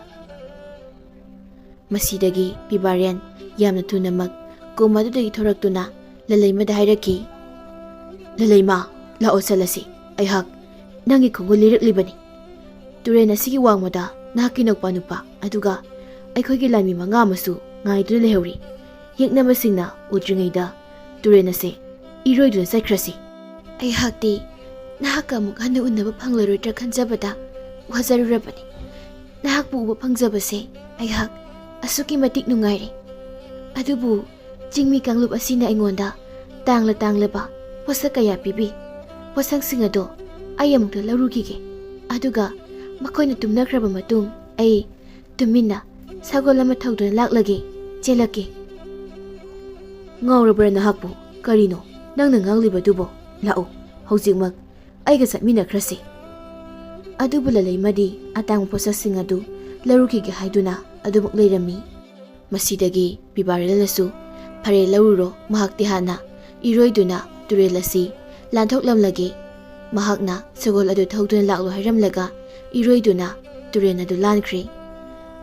ꯃꯁꯤꯗꯒꯤ ꯄꯤꯕꯥꯔꯦꯜ ꯌꯥꯝꯅ ꯊꯨꯅꯃꯛ ꯀꯣꯝ ꯑꯗꯨꯗꯒꯤ ꯊꯣꯔꯛꯇꯨꯅ ꯂꯂꯩꯃꯗ ꯍꯥꯏꯔꯛꯈꯤ, "ꯂꯂꯩꯃ, ꯂꯥꯛꯑꯣ ꯆꯠꯂꯁꯤ꯫ ꯑꯩꯍꯥꯛ ꯅꯪꯒꯤ ꯈꯣꯡꯒꯨꯜ ꯂꯤꯔꯛꯂꯤꯕꯅꯤ꯫ ꯇꯨꯔꯦꯜ ꯑꯁꯤꯒꯤ ꯋꯥꯡꯃꯗ ꯅꯍꯥꯛꯀꯤ ꯅꯧꯄꯥ ꯅꯨꯄꯥ ꯑꯗꯨꯒ ꯑꯩꯈꯣꯏꯒꯤ ꯂꯥꯟꯃꯤ ꯃꯉꯥ ꯑꯃꯁꯨ ꯉꯥꯏꯗꯨꯅ ꯂꯩꯍꯧꯔꯤ꯫ ꯌꯦꯛꯅꯕꯁꯤꯡꯅ ꯎꯗ꯭ꯔꯤꯉꯩꯗ ꯇꯨꯔꯦꯜ ꯑꯁꯦ ꯏꯔꯣꯏꯗꯨꯅ ꯆꯠꯈ꯭ꯔꯁꯤ꯫" "ꯑꯩꯍꯥꯛꯇꯤ ꯅꯍꯥꯛꯀ ꯑꯃꯨꯛ ꯍꯟꯅ ꯎꯅꯕ ꯐꯪꯂꯔꯣꯏꯗ꯭ꯔꯥ ꯈꯟꯖꯕꯗ ꯋꯥꯖꯔꯨꯔꯕꯅꯤ꯫ ꯅꯍꯥꯛꯄꯨ ꯎꯕ ꯐꯪꯖꯕꯁꯦ ꯑꯩꯍꯥꯛ ꯑꯁꯨꯛꯀꯤ ꯃꯇꯤꯛ ꯅꯨꯡꯉꯥꯏꯔꯦ꯫ ꯑꯗꯨꯕꯨ ꯆꯤꯡꯃꯤ ꯀꯥꯡꯂꯨꯞ ꯑꯁꯤꯅ ꯑꯩꯉꯣꯟꯗ ꯇꯥꯡꯂ ꯇꯥꯡꯂꯕ ꯄꯣꯠꯁꯛ ꯀꯌꯥ ꯄꯤꯕꯤ꯫ ꯄꯣꯠꯁꯛꯁꯤꯡ ꯑꯗꯣ ꯑꯩ ꯑꯃꯨꯛꯇ ꯂꯧꯔꯨꯈꯤꯒꯦ꯫ ꯑꯗꯨꯒ ꯃꯈꯣꯏꯅ ꯇꯨꯝꯅꯈ꯭ꯔꯕ ꯃꯇꯨꯡ ꯑꯩ ꯇꯨꯃꯤꯟꯅ ꯁꯒꯣꯜ ꯑꯃ ꯊꯧꯗꯨꯅ ꯂꯥꯛꯂꯒꯦ, ꯆꯦꯜꯂꯛꯀꯦ꯫" "ꯉꯥꯎꯔꯕ꯭ꯔꯥ ꯅꯍꯥꯛꯄꯨ? ꯀꯔꯤꯅꯣ ꯅꯪꯅ ꯉꯥꯡꯂꯤꯕꯗꯨꯕꯣ? ꯂꯥꯛꯎ, ꯍꯧꯖꯤꯛꯃꯛ ꯑꯩꯒ ꯆꯠꯃꯤꯟꯅꯈ꯭ꯔꯁꯤ꯫" ꯑꯗꯨꯕꯨ ꯂꯂꯩꯃꯗꯤ ꯑꯇꯥꯡꯕ ꯄꯣꯠꯁꯛꯁꯤꯡ ꯑꯗꯨ ꯂꯧꯔꯨꯈꯤꯒꯦ ꯍꯥꯏꯗꯨꯅ ꯑꯗꯨꯃꯛ ꯂꯩꯔꯝꯃꯤ꯫ ꯃꯁꯤꯗꯒꯤ ꯄꯤꯕꯥꯔꯦꯜꯅꯁꯨ, "ꯐꯔꯦ, ꯂꯧꯔꯨꯔꯣ, ꯃꯍꯥꯛꯇꯤ ꯍꯥꯟꯅ ꯏꯔꯣꯏꯗꯨꯅ ꯇꯨꯔꯦꯜ ꯑꯁꯤ ꯂꯥꯟꯊꯣꯛꯂꯝꯂꯒꯦ꯫" ꯃꯍꯥꯛꯅ ꯁꯒꯣꯜ ꯑꯗꯨ ꯊꯧꯗꯨꯅ ꯂꯥꯛꯂꯣ ꯍꯥꯏꯔꯝꯂꯒ ꯏꯔꯣꯏꯗꯨꯅ ꯇꯨꯔꯦꯜ ꯑꯗꯨ ꯂꯥꯟꯈ꯭ꯔꯦ꯫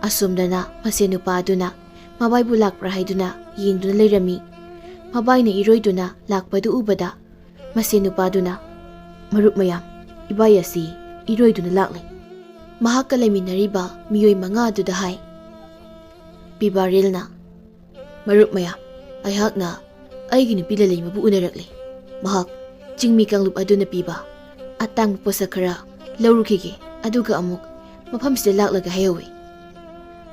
ꯑꯁꯣꯝꯗꯅ ꯃꯁꯦꯟ ꯅꯨꯄꯥ ꯑꯗꯨꯅ ꯃꯕꯥꯏꯕꯨ ꯂꯥꯛꯄ꯭ꯔꯥ ꯍꯥꯏꯗꯨꯅ ꯌꯦꯡꯗꯨꯅ ꯂꯩꯔꯝꯃꯤ꯫ ꯃꯕꯥꯏꯅ ꯏꯔꯣꯏꯗꯨꯅ ꯂꯥꯛꯄꯗꯨ ꯎꯕꯗ ꯃꯁꯦ ꯅꯨꯄꯥꯗꯨꯅ, "ꯃꯔꯨꯞ ꯃꯌꯥꯝ, ꯏꯕꯥꯏ ꯑꯁꯤ ꯏꯔꯣꯏꯗꯨꯅ ꯂꯥꯛꯂꯦ꯫" ꯃꯍꯥꯛꯀ ꯂꯩꯃꯤꯟꯅꯔꯤꯕ ꯃꯤꯑꯣꯏ ꯃꯉꯥ ꯑꯗꯨꯗ ꯍꯥꯏ꯫ ꯄꯤꯕꯥꯔꯦꯜꯅ, "ꯃꯔꯨꯞ ꯃꯌꯥꯝ, ꯑꯩꯍꯥꯛꯅ ꯑꯩꯒꯤ ꯅꯨꯄꯤ ꯂꯂꯩꯃꯕꯨ ꯎꯅꯔꯛꯂꯦ꯫ ꯃꯍꯥꯛ ꯆꯤꯡꯃꯤ ꯀꯥꯡꯂꯨꯞ ꯑꯗꯨꯅ ꯄꯤꯕ ꯑꯇꯥꯡꯕ ꯄꯣꯠꯁꯛ ꯈꯔ ꯂꯧꯔꯨꯈꯤꯒꯦ, ꯑꯗꯨꯒ ꯑꯃꯨꯛ ꯃꯐꯝꯁꯤꯗ ꯂꯥꯛꯂꯒ ꯍꯥꯏꯍꯧꯏ꯫"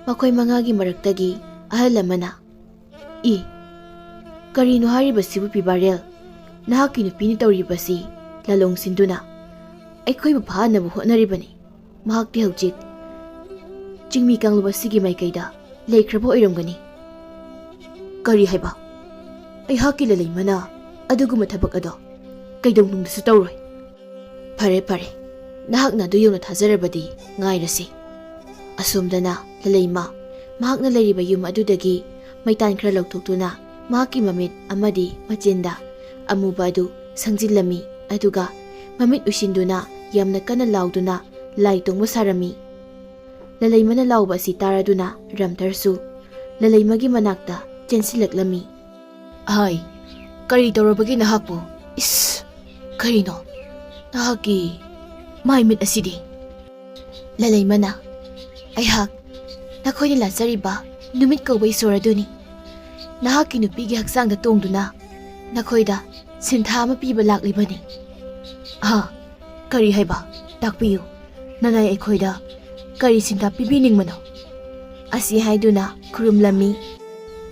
ꯃꯈꯣꯏ ꯃꯉꯥꯒꯤ ꯃꯔꯛꯇꯒꯤ ꯑꯍꯜ ꯑꯃꯅ, "ꯏ, ꯀꯔꯤꯅꯣ ꯍꯥꯏꯔꯤꯕꯁꯤꯕꯨ ꯄꯤꯕꯥꯔꯦꯜ? ꯅꯍꯥꯛꯀꯤ ꯅꯨꯄꯤꯅ ꯇꯧꯔꯤꯕꯁꯤ ꯂꯥꯂꯣꯡ ꯁꯤꯟꯗꯨꯅ ꯑꯩꯈꯣꯏꯕꯨ ꯐꯥꯅꯕ ꯍꯣꯠꯅꯔꯤꯕꯅꯤ꯫ ꯃꯍꯥꯛꯇꯤ ꯍꯧꯖꯤꯛ ꯆꯤꯡꯃꯤ ꯀꯥꯡꯂꯨꯞ ꯑꯁꯤꯒꯤ ꯃꯥꯏꯀꯩꯗ ꯂꯩꯈ꯭ꯔꯕ ꯑꯣꯏꯔꯝꯒꯅꯤ꯫" "ꯀꯔꯤ ꯍꯥꯏꯕ? ꯑꯩꯍꯥꯛꯀꯤ ꯂꯂꯩꯃꯅ ꯑꯗꯨꯒꯨꯝꯕ ꯊꯕꯛ ꯑꯗꯣ ꯀꯩꯗꯧꯅꯨꯡꯗꯁꯨ ꯇꯧꯔꯣꯏ꯫" "ꯐꯔꯦ, ꯐꯔꯦ, ꯅꯍꯥꯛꯅ ꯑꯗꯨ ꯌꯧꯅ ꯊꯥꯖꯔꯕꯗꯤ ꯉꯥꯏꯔꯁꯤ꯫" ꯑꯁꯣꯝꯗꯅ ꯂꯂꯩꯃ ꯃꯍꯥꯛꯅ ꯂꯩꯔꯤꯕ ꯌꯨꯝ ꯑꯗꯨꯗꯒꯤ ꯃꯩꯇꯥꯟ ꯈꯔ ꯂꯧꯊꯣꯛꯇꯨꯅ ꯃꯍꯥꯛꯀꯤ ꯃꯃꯤꯠ ꯑꯃꯗꯤ ꯃꯆꯤꯟꯗ ꯑꯃꯨꯕ ꯑꯗꯨ ꯁꯪꯖꯤꯜꯂꯝꯃꯤ, ꯑꯗꯨꯒ ꯃꯃꯤꯠ ꯎꯏꯁꯤꯟꯗꯨꯅ ꯌꯥꯝꯅ ꯀꯟꯅ ꯂꯥꯎꯗꯨꯅ ꯂꯥꯏ ꯇꯣꯡꯕ ꯁꯥꯔꯝꯃꯤ꯫ ꯂꯂꯩꯃꯅ ꯂꯥꯎꯕ ꯑꯁꯤ ꯇꯥꯔꯗꯨꯅ ꯔꯝꯊꯔꯁꯨ ꯂꯂꯩꯃꯒꯤ ꯃꯅꯥꯛꯇ ꯆꯦꯟꯁꯤꯜꯂꯛꯂꯝꯃꯤ꯫ "ꯍꯥꯏ, ꯀꯔꯤ ꯇꯧꯔꯕꯒꯦ ꯅꯍꯥꯛꯄꯨ? ꯏꯁ, ꯀꯔꯤꯅꯣ ꯅꯍꯥꯛꯀꯤ ꯃꯥꯏ ꯃꯤꯠ ꯑꯁꯤꯗꯤ?" ꯂꯂꯩꯃꯅ, "ꯑꯩꯍꯥꯛ ꯅꯈꯣꯏꯅ ꯂꯥꯠꯆꯔꯤꯕ ꯅꯨꯃꯤꯠ ꯀꯧꯕ ꯏꯁꯣꯔ ꯑꯗꯨꯅꯤ꯫ ꯅꯍꯥꯛꯀꯤ ꯅꯨꯄꯤꯒꯤ ꯍꯛꯆꯥꯡꯗ ꯇꯣꯡꯗꯨꯅ ꯅꯈꯣꯏꯗ ꯁꯤꯟꯊꯥ ꯑꯃ ꯄꯤꯕ ꯂꯥꯛꯂꯤꯕꯅꯤ꯫" "ꯍꯥ? ꯀꯔꯤ ꯍꯥꯏꯕ? ꯇꯥꯛꯄꯤꯌꯨ꯫ ꯅꯅꯥꯏ ꯑꯩꯈꯣꯏꯗ ꯀꯔꯤ ꯁꯤꯟꯊꯥ ꯄꯤꯕꯤꯅꯤꯡꯕꯅꯣ?" ꯑꯁꯤ ꯍꯥꯏꯗꯨꯅ ꯈꯨꯔꯨꯝꯂꯝꯃꯤ꯫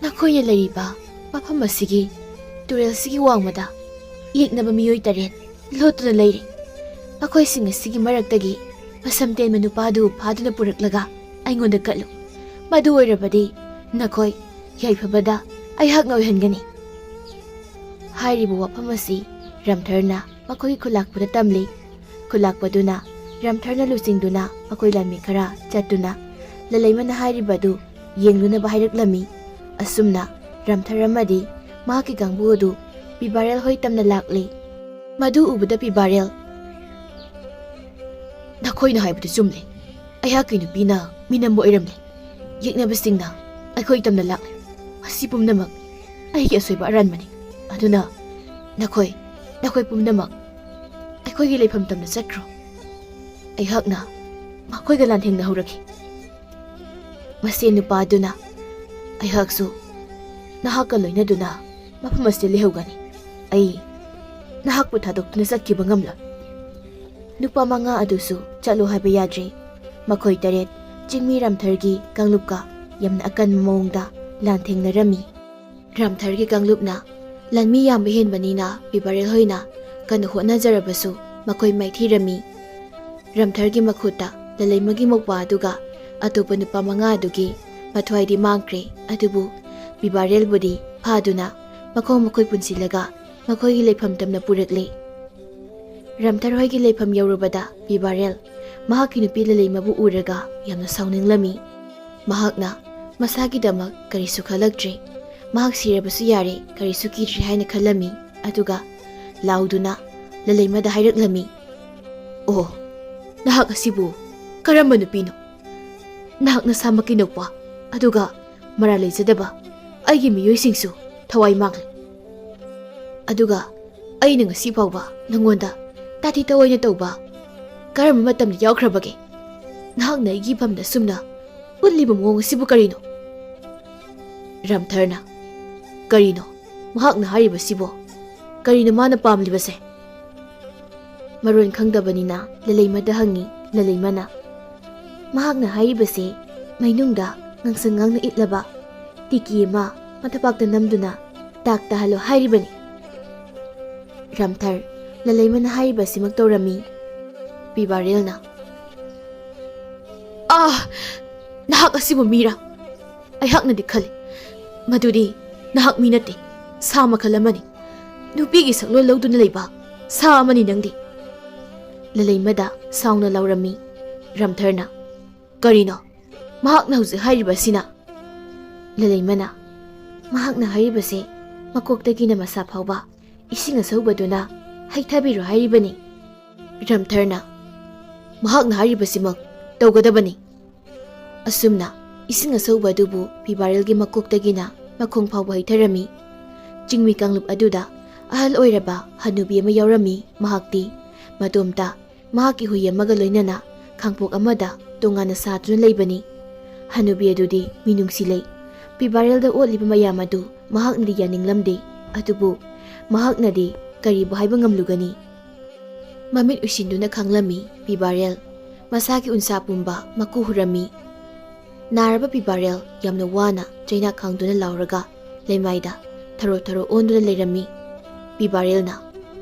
ꯅꯈꯣꯏꯅ ꯂꯩꯔꯤꯕ ꯃꯐꯝ ꯑꯁꯤꯒꯤ ꯇꯨꯔꯦꯜꯁꯤꯒꯤ ꯋꯥꯡꯃꯗ ꯌꯦꯛꯅꯕ ꯃꯤꯑꯣꯏ ꯇꯔꯦꯠ ꯂꯣꯠꯇꯨꯅ ꯂꯩꯔꯤ꯫ ꯃꯈꯣꯏꯁꯤꯡ ꯑꯁꯤꯒꯤ ꯃꯔꯛꯇꯒꯤ ꯃꯁꯝ ꯇꯦꯟꯕ ꯅꯨꯄꯥꯗꯨ ꯐꯥꯗꯨꯅ ꯄꯨꯔꯛꯂꯒ ꯑꯩꯉꯣꯟꯗ ꯀꯠꯂꯨ꯫ ꯃꯗꯨ ꯑꯣꯏꯔꯕꯗꯤ ꯅꯈꯣꯏ ꯌꯥꯏꯐꯕꯗ ꯑꯩꯍꯥꯛꯅ ꯑꯣꯏꯍꯟꯒꯅꯤ꯫ ꯍꯥꯏꯔꯤꯕ ꯋꯥꯐꯝ ꯑꯁꯤ ꯔꯝꯊꯔꯅ ꯃꯈꯣꯏꯒꯤ ꯈꯨꯂꯥꯛꯄꯗ ꯇꯝꯂꯤ꯫ ꯈꯨꯂꯥꯛꯄꯗꯨꯅ ꯔꯝꯊꯔꯅ ꯂꯨꯆꯤꯡꯗꯨꯅ ꯃꯈꯣꯏ ꯂꯥꯟꯃꯤ ꯈꯔ ꯆꯠꯇꯨꯅ ꯂꯂꯩꯃꯅ ꯍꯥꯏꯔꯤꯕ ꯑꯗꯨ ꯌꯦꯡꯂꯨꯅꯕ ꯍꯥꯏꯔꯛꯂꯝꯃꯤ꯫ ꯑꯁꯨꯝꯅ ꯔꯝꯊꯔ ꯑꯃꯗꯤ ꯃꯍꯥꯛꯀꯤ ꯀꯥꯡꯕꯨ ꯑꯗꯨ ꯄꯤꯕꯥꯔꯦꯜ ꯍꯣꯏ ꯇꯝꯅ ꯂꯥꯛꯂꯤ꯫ ꯃꯗꯨ ꯎꯕꯗ ꯄꯤꯕꯥꯔꯦꯜ, "ꯅꯈꯣꯏꯅ ꯍꯥꯏꯕꯗꯨ ꯆꯨꯝꯂꯦ꯫ ꯑꯩꯍꯥꯛꯀꯤ ꯅꯨꯄꯤꯅ ꯃꯤꯅꯝꯕ ꯑꯣꯏꯔꯝꯂꯦ꯫ ꯌꯦꯛꯅꯕꯁꯤꯡꯅ ꯑꯩꯈꯣꯏ ꯇꯝꯅ ꯂꯥꯛꯂꯦ꯫ ꯃꯁꯤ ꯄꯨꯝꯅꯃꯛ ꯑꯩꯒꯤ ꯑꯁꯣꯏꯕ ꯑꯔꯥꯟꯕꯅꯤ꯫ ꯑꯗꯨꯅ ꯅꯈꯣꯏ, ꯅꯈꯣꯏ ꯄꯨꯝꯅꯃꯛ ꯑꯩꯈꯣꯏꯒꯤ ꯂꯩꯐꯝ ꯇꯝꯅ ꯆꯠꯈ꯭ꯔꯣ꯫ ꯑꯩꯍꯥꯛꯅ ꯃꯈꯣꯏꯒ ꯂꯥꯟꯊꯦꯡꯅꯍꯧꯔꯒꯦ꯫ ꯃꯁꯦ ꯅꯨꯄꯥ ꯑꯗꯨꯅ, "ꯑꯩꯍꯥꯛꯁꯨ ꯅꯍꯥꯛꯀ ꯂꯣꯏꯅꯗꯨꯅ ꯃꯐꯝ ꯑꯁꯤꯗ ꯂꯩꯍꯧꯒꯅꯤ꯫ ꯑꯩ ꯅꯍꯥꯛꯄꯨ ꯊꯥꯗꯣꯛꯇꯨꯅ ꯆꯠꯈꯤꯕ ꯉꯝꯂꯣꯏ꯫" ꯅꯨꯄꯥ ꯃꯉꯥ ꯑꯗꯨꯁꯨ ꯆꯠꯂꯣ ꯍꯥꯏꯕ ꯌꯥꯗ꯭ꯔꯦ꯫ ꯃꯈꯣꯏ ꯇꯔꯦꯠ ꯆꯤꯡꯃꯤ ꯔꯥꯝꯊꯔꯒꯤ ꯀꯥꯡꯂꯨꯞꯀ ꯌꯥꯝꯅ ꯑꯀꯟꯕ ꯃꯑꯣꯡꯗ ꯂꯥꯟꯊꯦꯡꯅꯔꯝꯃꯤ꯫ ꯔꯥꯝꯊꯔꯒꯤ ꯀꯥꯡꯂꯨꯞꯅ ꯂꯥꯟꯃꯤ ꯌꯥꯝꯕ ꯍꯦꯟꯕꯅꯤꯅ ꯕꯤꯕꯥꯔꯦꯜ ꯍꯣꯏꯅ ꯀꯟꯅ ꯍꯣꯠꯅꯖꯔꯕꯁꯨ ꯃꯈꯣꯏ ꯃꯥꯏꯊꯤꯔꯝꯃꯤ꯫ ꯔꯥꯝꯊꯔꯒꯤ ꯃꯈꯨꯠꯇ ꯂꯂꯩꯃꯒꯤ ꯃꯧꯄ꯭ꯋꯥ ꯑꯗꯨꯒ ꯑꯇꯣꯞꯄ ꯅꯨꯄꯥ ꯃꯉꯥ ꯑꯗꯨꯒꯤ ꯃꯊ꯭ꯋꯥꯏꯗꯤ ꯃꯥꯡꯈ꯭ꯔꯦ, ꯑꯗꯨꯕꯨ ꯕꯤꯕꯥꯔꯦꯜꯕꯨꯗꯤ ꯐꯥꯗꯨꯅ ꯃꯈꯣꯡ ꯃꯈꯨꯠ ꯄꯨꯟꯁꯤꯜꯂꯒ ꯃꯈꯣꯏꯒꯤ ꯂꯩꯐꯝ ꯇꯝꯅ ꯄꯨꯔꯛꯂꯦ꯫ ꯔꯥꯝꯊꯔ ꯍꯣꯏꯒꯤ ꯂꯩꯐꯝ ꯌꯧꯔꯨꯕꯗ ꯕꯤꯕꯥꯔꯦꯜ ꯃꯍꯥꯛꯀꯤ ꯅꯨꯄꯤ ꯂꯂꯩꯃꯕꯨ ꯎꯔꯒ ꯌꯥꯝꯅ ꯁꯥꯎꯅꯤꯡꯂꯝꯃꯤ꯫ ꯃꯍꯥꯛꯅ ꯃꯁꯥꯒꯤꯗꯃꯛ ꯀꯔꯤꯁꯨ ꯈꯜꯂꯛꯇ꯭ꯔꯦ꯫ ꯃꯍꯥꯛ ꯁꯤꯔꯕꯁꯨ ꯌꯥꯔꯦ, ꯀꯔꯤꯁꯨ ꯀꯤꯗ꯭ꯔꯦ ꯍꯥꯏꯅ ꯈꯜꯂꯝꯃꯤ꯫ ꯑꯗꯨꯒ ꯂꯥꯎꯗꯨꯅ ꯂꯂꯩꯃꯗ ꯍꯥꯏꯔꯛꯂꯝꯃꯤ, "ꯑꯣ, ꯅꯍꯥꯛ ꯑꯁꯤꯕꯨ ꯀꯔꯝꯕ ꯅꯨꯄꯤꯅꯣ? ꯅꯍꯥꯛ ꯅꯁꯥꯃꯛꯀꯤ ꯅꯨꯄꯥ, ꯑꯗꯨꯒ ꯃꯔꯥꯜ ꯂꯩꯖꯗꯕ ꯑꯩꯒꯤ ꯃꯤꯑꯣꯏꯁꯤꯡꯁꯨ ꯊꯋꯥꯏ ꯃꯥꯡꯂꯦ꯫ ꯑꯗꯨꯒ ꯑꯩꯅ ꯉꯁꯤ ꯐꯥꯎꯕ ꯅꯉꯣꯟꯗ ꯇꯥꯊꯤ ꯇꯧꯑꯣꯏꯅ ꯇꯧꯕ ꯀꯔꯝꯕ ꯃꯇꯝꯗ ꯌꯥꯎꯈ꯭ꯔꯕꯒꯦ? ꯅꯍꯥꯛꯅ ꯑꯩꯒꯤ ꯐꯝꯗ ꯁꯨꯝꯅ ꯎꯠꯂꯤꯕ ꯃꯑꯣꯡ ꯑꯁꯤꯕꯨ ꯀꯔꯤꯅꯣ?" ꯔꯥꯝꯊꯔꯅ, "ꯀꯔꯤꯅꯣ ꯃꯍꯥꯛꯅ ꯍꯥꯏꯔꯤꯕꯁꯤꯕꯣ? ꯀꯔꯤꯅꯣ ꯃꯥꯅ ꯄꯥꯝꯂꯤꯕꯁꯦ?" ꯃꯔꯣꯟ ꯈꯪꯗꯕꯅꯤꯅ ꯂꯂꯩꯃꯗ ꯍꯪꯉꯤ꯫ ꯂꯂꯩꯃꯅ, "ꯃꯍꯥꯛꯅ ꯍꯥꯏꯔꯤꯕꯁꯦ ꯃꯩꯅꯨꯡꯗ ꯉꯥꯡꯁꯪ ꯉꯥꯡꯅ ꯏꯠꯂꯕ ꯇꯤꯀꯤ ꯑꯃ ꯃꯊꯕꯥꯛꯇ ꯅꯝꯗꯨꯅ ꯗꯥꯛ ꯇꯥꯍꯜꯂꯣ ꯍꯥꯏꯔꯤꯕꯅꯤ꯫" ꯔꯥꯝꯊꯔ ꯂꯂꯩꯃꯅ ꯍꯥꯏꯔꯤꯕꯁꯤꯃꯛ ꯇꯧꯔꯝꯃꯤ꯫ ꯕꯤꯕꯥꯔꯦꯜꯅ, "ꯑꯥ! ꯅꯍꯥꯛ ꯑꯁꯤꯕꯨ ꯃꯤꯔꯥ? ꯑꯩꯍꯥꯛꯅꯗꯤ ꯈꯜꯂꯤ, ꯃꯗꯨꯗꯤ ꯅꯍꯥꯛ ꯃꯤ ꯅꯠꯇꯦ, ꯁꯥ ꯃꯈꯜ ꯑꯃꯅꯤ꯫ ꯅꯨꯄꯤꯒꯤ ꯁꯛꯂꯣꯟ ꯂꯧꯗꯨꯅ ꯂꯩꯕ ꯁꯥ ꯑꯃꯅꯤ ꯅꯪꯗꯤ꯫" ꯂꯂꯩꯃꯗ ꯁꯥꯎꯅ ꯂꯥꯎꯔꯝꯃꯤ꯫ ꯔꯥꯝꯊꯔꯅ, "ꯀꯔꯤꯅꯣ ꯃꯍꯥꯛꯅ ꯍꯧꯖꯤꯛ ꯍꯥꯏꯔꯤꯕ ꯑꯁꯤꯅ?" ꯂꯂꯩꯃꯅ, "ꯃꯍꯥꯛꯅ ꯍꯥꯏꯔꯤꯕꯁꯦ ꯃꯀꯣꯛꯇꯒꯤꯅ ꯃꯁꯥ ꯐꯥꯎꯕ ꯏꯁꯤꯡ ꯑꯁꯧꯕꯗꯨꯅ ꯍꯩꯊꯕꯤꯔꯣ ꯍꯥꯏꯔꯤꯕꯅꯤ꯫" ꯔꯥꯝꯊꯔꯅ, "ꯃꯍꯥꯛꯅ ꯍꯥꯏꯔꯤꯕꯁꯤꯃꯛ ꯇꯧꯒꯗꯕꯅꯤ꯫" ꯑꯁꯨꯝꯅ ꯏꯁꯤꯡ ꯑꯁꯧꯕ ꯑꯗꯨꯕꯨ ꯄꯤꯕꯥꯔꯦꯜꯒꯤ ꯃꯀꯣꯛꯇꯒꯤꯅ ꯃꯈꯣꯡ ꯐꯥꯎꯕ ꯍꯩꯊꯔꯝꯃꯤ꯫ ꯆꯤꯡꯃꯤ ꯀꯥꯡꯂꯨꯞ ꯑꯗꯨꯗ ꯑꯍꯜ ꯑꯣꯏꯔꯕ ꯍꯅꯨꯕꯤ ꯑꯃ ꯌꯥꯎꯔꯝꯃꯤ꯫ ꯃꯍꯥꯛꯇꯤ ꯃꯇꯣꯝꯇ ꯃꯍꯥꯛꯀꯤ ꯍꯨꯏ ꯑꯃꯒ ꯂꯣꯏꯅꯅ ꯈꯥꯡꯄꯣꯛ ꯑꯃꯗ ꯇꯣꯉꯥꯟꯅ ꯁꯥꯗꯨꯅ ꯂꯩꯕꯅꯤ꯫ ꯍꯅꯨꯕꯤ ꯑꯗꯨꯗꯤ ꯃꯤꯅꯨꯡꯁꯤ ꯂꯩ꯫ ꯄꯤꯕꯥꯔꯦꯜꯗ ꯑꯣꯠꯂꯤꯕ ꯃꯌꯥꯝ ꯑꯗꯨ ꯃꯍꯥꯛꯅꯗꯤ ꯌꯥꯅꯤꯡꯂꯝꯗꯦ꯫ ꯑꯗꯨꯕꯨ ꯃꯍꯥꯛꯅꯗꯤ ꯀꯔꯤꯕꯨ ꯍꯥꯏꯕ ꯉꯝꯂꯨꯒꯅꯤ? ꯃꯃꯤꯠ ꯎꯏꯁꯤꯟꯗꯨꯅ ꯈꯪꯂꯝꯃꯤ ꯄꯤꯕꯥꯔꯦꯜ꯫ ꯃꯁꯥꯒꯤ ꯎꯟꯁꯥ ꯄꯨꯝꯕ ꯃꯀꯨ ꯍꯨꯔꯝꯃꯤ꯫ ꯅꯥꯔꯕ ꯄꯤꯕꯥꯔꯦꯜ ꯌꯥꯝꯅ ꯋꯥꯅ ꯆꯩꯅꯥ ꯈꯥꯡꯗꯨꯅ ꯂꯥꯎꯔꯒ ꯂꯩꯃꯥꯏꯗ ꯊꯔꯣ ꯊꯔꯣ ꯑꯣꯟꯗꯨꯅ ꯂꯩꯔꯝꯃꯤ꯫ ꯄꯤꯕꯥꯔꯦꯜꯅ,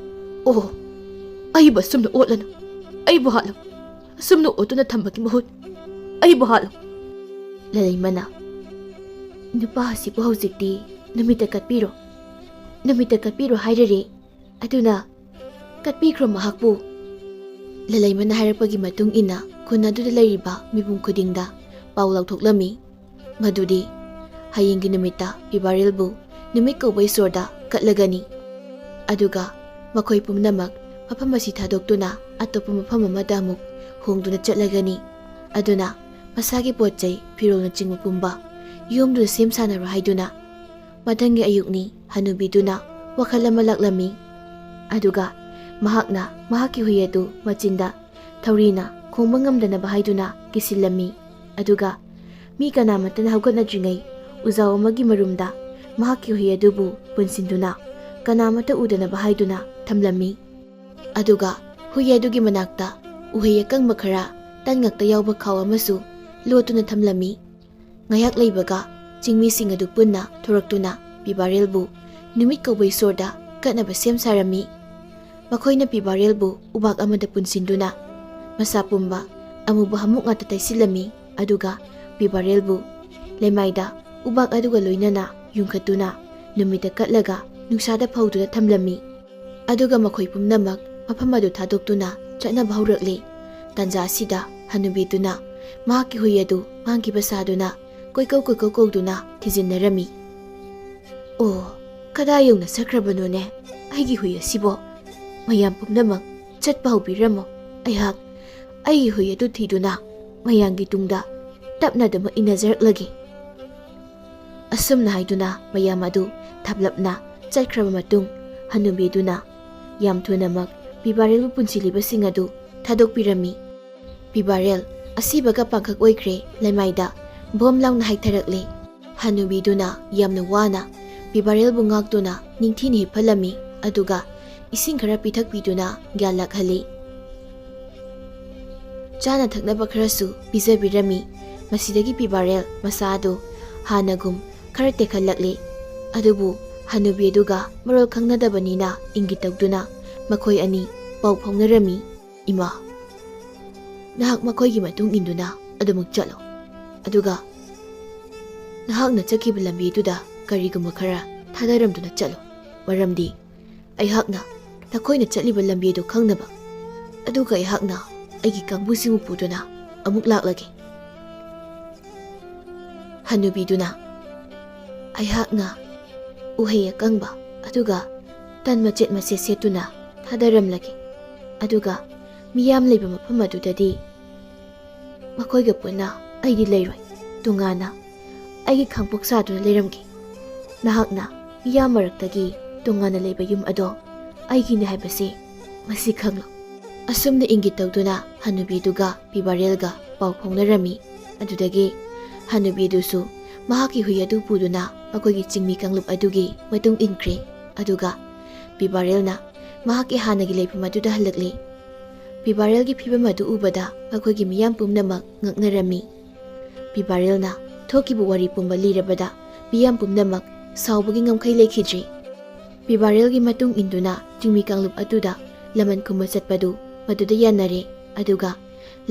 "ꯑꯣ, ꯑꯩꯕꯨ ꯑꯁꯨꯝꯅ ꯑꯣꯠꯂꯅꯨ꯫ ꯑꯩꯕꯨ ꯍꯥꯠꯂꯨ꯫ ꯑꯁꯨꯝꯅ ꯑꯣꯠꯇꯨꯅ ꯊꯝꯕꯒꯤ ꯃꯍꯨꯠ ꯑꯩꯕꯨ ꯍꯥꯠꯂꯨ꯫" ꯂꯂꯩꯃꯅ, "ꯅꯨꯄꯥ ꯑꯁꯤꯕꯨ ꯍꯧꯖꯤꯛꯇꯤ ꯅꯨꯃꯤꯠꯇ ꯀꯠꯄꯤꯔꯣ꯫ ꯅꯨꯃꯤꯠꯇ ꯀꯠꯄꯤꯔꯣ ꯍꯥꯏꯔꯔꯦ꯫ ꯑꯗꯨꯅ ꯀꯠꯄꯤꯈ꯭ꯔꯣ ꯃꯍꯥꯛꯄꯨ꯫" ꯂꯂꯩꯃꯅ ꯍꯥꯏꯔꯛꯄꯒꯤ ꯃꯇꯨꯡ ꯏꯟꯅ ꯈꯨꯟ ꯑꯗꯨꯗ ꯂꯩꯔꯤꯕ ꯃꯤꯄꯨꯝ ꯈꯨꯗꯤꯡꯗ ꯄꯥꯎ ꯂꯥꯎꯊꯣꯛꯂꯝꯃꯤ ꯃꯗꯨꯗꯤ ꯍꯌꯦꯡꯒꯤ ꯅꯨꯃꯤꯠꯇ ꯄꯤꯕꯥꯔꯦꯜꯕꯨ ꯅꯨꯃꯤꯠ ꯀꯧꯕ ꯏꯁꯣꯔꯗ ꯀꯠꯂꯒꯅꯤ꯫ ꯑꯗꯨꯒ ꯃꯈꯣꯏ ꯄꯨꯝꯅꯃꯛ ꯃꯐꯝ ꯑꯁꯤ ꯊꯥꯗꯣꯛꯇꯨꯅ ꯑꯇꯣꯞꯄ ꯃꯐꯝ ꯑꯃꯗ ꯑꯃꯨꯛ ꯍꯣꯡꯗꯨꯅ ꯆꯠꯂꯒꯅꯤ꯫ ꯑꯗꯨꯅ ꯃꯁꯥꯒꯤ ꯄꯣꯠ ꯆꯩ, ꯐꯤꯔꯣꯜꯅꯆꯤꯡꯕ ꯄꯨꯝꯕ ꯌꯣꯝꯗꯨꯅ ꯁꯦꯝ ꯁꯥꯅꯔꯣ ꯍꯥꯏꯗꯨꯅ ꯃꯊꯪꯒꯤ ꯑꯌꯨꯛꯅꯤ ꯍꯅꯨꯕꯤꯗꯨꯅ ꯋꯥꯈꯜ ꯑꯃ ꯂꯥꯛꯂꯝꯃꯤ꯫ ꯑꯗꯨꯒ ꯃꯍꯥꯛꯅ ꯃꯍꯥꯛꯀꯤ ꯍꯨꯏ ꯑꯗꯨ ꯃꯆꯤꯟꯗ ꯊꯧꯔꯤꯅ ꯈꯣꯡꯕ ꯉꯝꯗꯅꯕ ꯍꯥꯏꯗꯨꯅ ꯀꯤꯁꯤꯜꯂꯝꯃꯤ꯫ ꯑꯗꯨꯒ ꯃꯤ ꯀꯅꯥꯃꯠꯇꯅ ꯍꯧꯒꯠꯅꯗ꯭ꯔꯤꯉꯩ ꯎꯖꯥꯎ ꯑꯃꯒꯤ ꯃꯔꯨꯝꯗ ꯃꯍꯥꯛꯀꯤ ꯍꯨꯏ ꯑꯗꯨꯕꯨ ꯄꯨꯟꯁꯤꯟꯗꯨꯅ ꯀꯅꯥꯃꯠꯇ ꯎꯗꯅꯕ ꯍꯥꯏꯗꯨꯅ ꯊꯝꯂꯝꯃꯤ꯫ ꯑꯗꯨꯒ ꯍꯨꯏ ꯑꯗꯨꯒꯤ ꯃꯅꯥꯛꯇ ꯎꯍꯩ ꯑꯀꯪꯕ ꯈꯔ, ꯇꯟ ꯉꯛꯇ ꯌꯥꯎꯕ ꯈꯥꯎ ꯑꯃꯁꯨ ꯂꯣꯠꯇꯨꯅ ꯊꯝꯂꯝꯃꯤ꯫ ꯉꯥꯏꯍꯥꯛ ꯂꯩꯕꯒ ꯆꯤꯡꯃꯤꯁꯤꯡ ꯑꯗꯨ ꯄꯨꯟꯅ ꯊꯣꯔꯛꯇꯨꯅ ꯄꯤꯕꯥꯔꯦꯜꯕꯨ ꯅꯨꯃꯤꯠ ꯀꯧꯕ ꯏꯁꯣꯔꯗ ꯀꯠꯅꯕ ꯁꯦꯝ ꯁꯥꯔꯝꯃꯤ꯫ ꯃꯈꯣꯏꯅ ꯄꯤꯕꯥꯔꯦꯜꯕꯨ ꯎꯕꯥꯛ ꯑꯃꯗ ꯄꯨꯟꯁꯤꯟꯗꯨꯅ ꯃꯁꯥ ꯄꯨꯝꯕ ꯑꯃꯨꯕ ꯍꯥꯃꯨꯛ ꯉꯥꯛꯇ ꯇꯩꯁꯤꯜꯂꯝꯃꯤ꯫ ꯑꯗꯨꯒ ꯄꯤꯕꯥꯔꯦꯜꯕꯨ ꯂꯩꯃꯥꯏꯗ ꯎꯕꯥꯛ ꯑꯗꯨꯒ ꯂꯣꯏꯅꯅ ꯌꯨꯡꯈꯠꯇꯨꯅ ꯅꯨꯃꯤꯠꯇ ꯀꯠꯂꯒ ꯅꯨꯡꯁꯥꯗ ꯐꯧꯗꯨꯅ ꯊꯝꯂꯝꯃꯤ꯫ ꯑꯗꯨꯒ ꯃꯈꯣꯏ ꯄꯨꯝꯅꯃꯛ ꯃꯐꯝ ꯑꯗꯨ ꯊꯥꯗꯣꯛꯇꯨꯅ ꯆꯠꯅꯕ ꯍꯧꯔꯛꯂꯤ꯫ ꯇꯥꯟꯖꯥ ꯑꯁꯤꯗ ꯍꯅꯨꯕꯤꯗꯨꯅ ꯃꯍꯥꯛꯀꯤ ꯍꯨꯏ ꯑꯗꯨ ꯃꯥꯡꯈꯤꯕ ꯁꯥꯗꯨꯅ ꯀꯣꯏꯀꯧ ꯀꯣꯏꯀꯧ ꯀꯧꯗꯨꯅ ꯊꯤꯖꯤꯟꯅꯔꯝꯃꯤ꯫ "ꯑꯣ, ꯀꯗꯥꯏ ꯌꯧꯅ ꯆꯠꯈ꯭ꯔꯕꯅꯣꯅꯦ ꯑꯩꯒꯤ ꯍꯨꯏ ꯑꯁꯤꯕꯣ? ꯃꯌꯥꯝ ꯄꯨꯝꯅꯃꯛ ꯆꯠꯄ ꯍꯧꯕꯤꯔꯝꯃꯣ꯫ ꯑꯩꯍꯥꯛ ꯑꯩꯒꯤ ꯍꯨꯏ ꯑꯗꯨ ꯊꯤꯗꯨꯅ ꯃꯌꯥꯝꯒꯤ ꯇꯨꯡꯗ ꯇꯞꯅ ꯑꯗꯨꯃꯛ ꯏꯟꯅꯖꯔꯛꯂꯒꯦ꯫ ꯑꯁꯨꯝꯅ ꯍꯥꯏꯗꯨꯅ ꯃꯌꯥꯝ ꯑꯗꯨ ꯊꯥꯞꯂꯞꯅ ꯆꯠꯈ꯭ꯔꯕ ꯃꯇꯨꯡ, ꯍꯅꯨꯕꯤꯗꯨꯅ ꯌꯥꯝ ꯊꯨꯅꯃꯛ ꯄꯤꯕꯥꯔꯦꯜꯕꯨ ꯄꯨꯟꯁꯤꯜꯂꯤꯕꯁꯤꯡ ꯑꯗꯨ ꯊꯥꯗꯣꯛꯄꯤꯔꯝꯃꯤ꯫ ꯄꯤꯕꯥꯔꯦꯜ ꯑꯁꯤꯕꯒ ꯄꯥꯡꯈꯛ ꯑꯣꯏꯈ꯭ꯔꯦ꯫ ꯂꯩꯃꯥꯏꯗ ꯕꯣꯝ ꯂꯥꯎꯅ ꯍꯥꯏꯊꯔꯛꯂꯦ꯫ ꯍꯅꯨꯕꯤꯗꯨꯅ ꯌꯥꯝꯅ ꯋꯥꯅ ꯄꯤꯕꯥꯔꯦꯜꯕꯨ ꯉꯥꯛꯇꯨꯅ ꯅꯤꯡꯊꯤꯅ ꯍꯤꯞꯍꯜꯂꯝꯃꯤ, ꯑꯗꯨꯒ ꯏꯁꯤꯡ ꯈꯔ ꯄꯤꯊꯛꯄꯤꯗꯨꯅ ꯒ꯭ꯌꯥꯟ ꯂꯥꯛꯍꯜꯂꯤ꯫ ꯆꯥꯅ ꯊꯛꯅꯕ ꯈꯔꯁꯨ ꯄꯤꯖꯕꯤꯔꯝꯃꯤ꯫ ꯃꯁꯤꯗꯒꯤ ꯄꯤꯕꯥꯔꯦꯜ ꯃꯁꯥ ꯑꯗꯨ ꯍꯥꯟꯅꯒꯨꯝ ꯈꯔ ꯇꯦꯛꯈꯠꯂꯛꯂꯦ꯫ ꯑꯗꯨꯕꯨ ꯍꯅꯨꯕꯤ ꯑꯗꯨꯒ ꯃꯔꯣꯜ ꯈꯪꯅꯗꯕꯅꯤꯅ ꯏꯪꯒꯤꯠ ꯇꯧꯗꯨꯅ ꯃꯈꯣꯏ ꯑꯅꯤ ꯄꯥꯎ ꯐꯥꯎꯅꯔꯝꯃꯤ꯫ "ꯏꯃꯥ, ꯅꯍꯥꯛ ꯃꯈꯣꯏꯒꯤ ꯃꯇꯨꯡ ꯏꯟꯗꯨꯅ ꯑꯗꯨꯃꯛ ꯆꯠꯂꯣ꯫ ꯑꯗꯨꯒ ꯅꯍꯥꯛꯅ ꯆꯠꯈꯤꯕ ꯂꯝꯕꯤꯗꯨꯗ ꯀꯔꯤꯒꯨꯝꯕ ꯈꯔ ꯊꯥꯗꯔꯝꯗꯨꯅ ꯆꯠꯂꯣ꯫ ꯃꯔꯝꯗꯤ ꯑꯩꯍꯥꯛꯅ ꯅꯈꯣꯏꯅ ꯆꯠꯂꯤꯕ ꯂꯝꯕꯤꯗꯨ ꯈꯪꯅꯕ꯫ ꯑꯗꯨꯒ ꯑꯩꯍꯥꯛꯅ ꯑꯩꯒꯤ ꯀꯥꯡꯕꯨꯁꯤꯡꯕꯨ ꯄꯨꯗꯨꯅ ꯑꯃꯨꯛ ꯂꯥꯛꯂꯒꯦ꯫" ꯍꯅꯨꯕꯤꯗꯨꯅ, "ꯑꯩꯍꯥꯛꯅ ꯎꯍꯩ ꯑꯀꯪꯕ ꯑꯗꯨꯒ ꯇꯟ ꯃꯆꯦꯠ ꯃꯆꯦꯠ ꯁꯦꯠꯇꯨꯅ ꯊꯥꯗꯔꯝꯂꯒꯦ꯫ ꯑꯗꯨꯒ ꯃꯤꯌꯥꯝ ꯂꯩꯕ ꯃꯐꯝ ꯑꯗꯨꯗꯗꯤ ꯃꯈꯣꯏꯒ ꯄꯨꯟꯅ ꯑꯩꯗꯤ ꯂꯩꯔꯣꯏ꯫ ꯇꯣꯉꯥꯟꯅ ꯑꯩꯒꯤ ꯈꯥꯡꯄꯣꯛ ꯁꯥꯗꯨꯅ ꯂꯩꯔꯝꯒꯦ꯫ ꯅꯍꯥꯛꯅ ꯃꯤꯌꯥꯝ ꯃꯔꯛꯇꯒꯤ ꯇꯣꯉꯥꯟꯅ ꯂꯩꯕ ꯌꯨꯝ ꯑꯗꯣ ꯑꯩꯒꯤꯅꯤ ꯍꯥꯏꯕꯁꯤ ꯃꯁꯤ ꯈꯪꯂꯣ꯫" ꯑꯁꯨꯝꯅ ꯏꯪꯒꯤꯠ ꯇꯧꯗꯨꯅ ꯍꯅꯨꯕꯤꯗꯨꯒ ꯄꯤꯕꯥꯔꯦꯜꯒ ꯄꯥꯎ ꯐꯥꯎꯅꯔꯝꯃꯤ꯫ ꯑꯗꯨꯗꯒꯤ ꯍꯅꯨꯕꯤꯗꯨꯁꯨ ꯃꯍꯥꯛꯀꯤ ꯍꯨꯏ ꯑꯗꯨ ꯄꯨꯗꯨꯅ ꯃꯈꯣꯏꯒꯤ ꯆꯤꯡꯃꯤ ꯀꯥꯡꯂꯨꯞ ꯑꯗꯨꯒꯤ ꯃꯇꯨꯡ ꯏꯟꯈ꯭ꯔꯦ꯫ ꯑꯗꯨꯒ ꯄꯤꯕꯥꯔꯦꯜꯅ ꯃꯍꯥꯛꯀꯤ ꯍꯥꯟꯅꯒꯤ ꯂꯩꯐꯝ ꯑꯗꯨꯗ ꯍꯜꯂꯛꯂꯦ꯫ ꯄꯤꯕꯥꯔꯦꯜꯒꯤ ꯐꯤꯕꯝ ꯑꯗꯨ ꯎꯕꯗ ꯃꯈꯣꯏꯒꯤ ꯃꯤꯌꯥꯝ ꯄꯨꯝꯅꯃꯛ ꯉꯛꯅꯔꯝꯃꯤ꯫ ꯄꯤꯕꯥꯔꯦꯜꯅ ꯊꯣꯛꯈꯤꯕ ꯋꯥꯔꯤ ꯄꯨꯝꯕ ꯂꯤꯔꯕꯗ ꯃꯤꯌꯥꯝ ꯄꯨꯝꯅꯃꯛ ꯁꯥꯎꯕꯒꯤ ꯉꯝꯈꯩ ꯂꯩꯈꯤꯗ꯭ꯔꯦ꯫ ꯄꯤꯕꯥꯔꯦꯜꯒꯤ ꯃꯇꯨꯡ ꯏꯟꯗꯨꯅ ꯆꯤꯡꯃꯤ ꯀꯥꯡꯂꯨꯞ ꯑꯗꯨꯗ ꯂꯃꯟ ꯈꯨꯝꯕ ꯆꯠꯄꯗꯨ ꯃꯗꯨꯗ ꯌꯥꯅꯔꯦ꯫ ꯑꯗꯨꯒ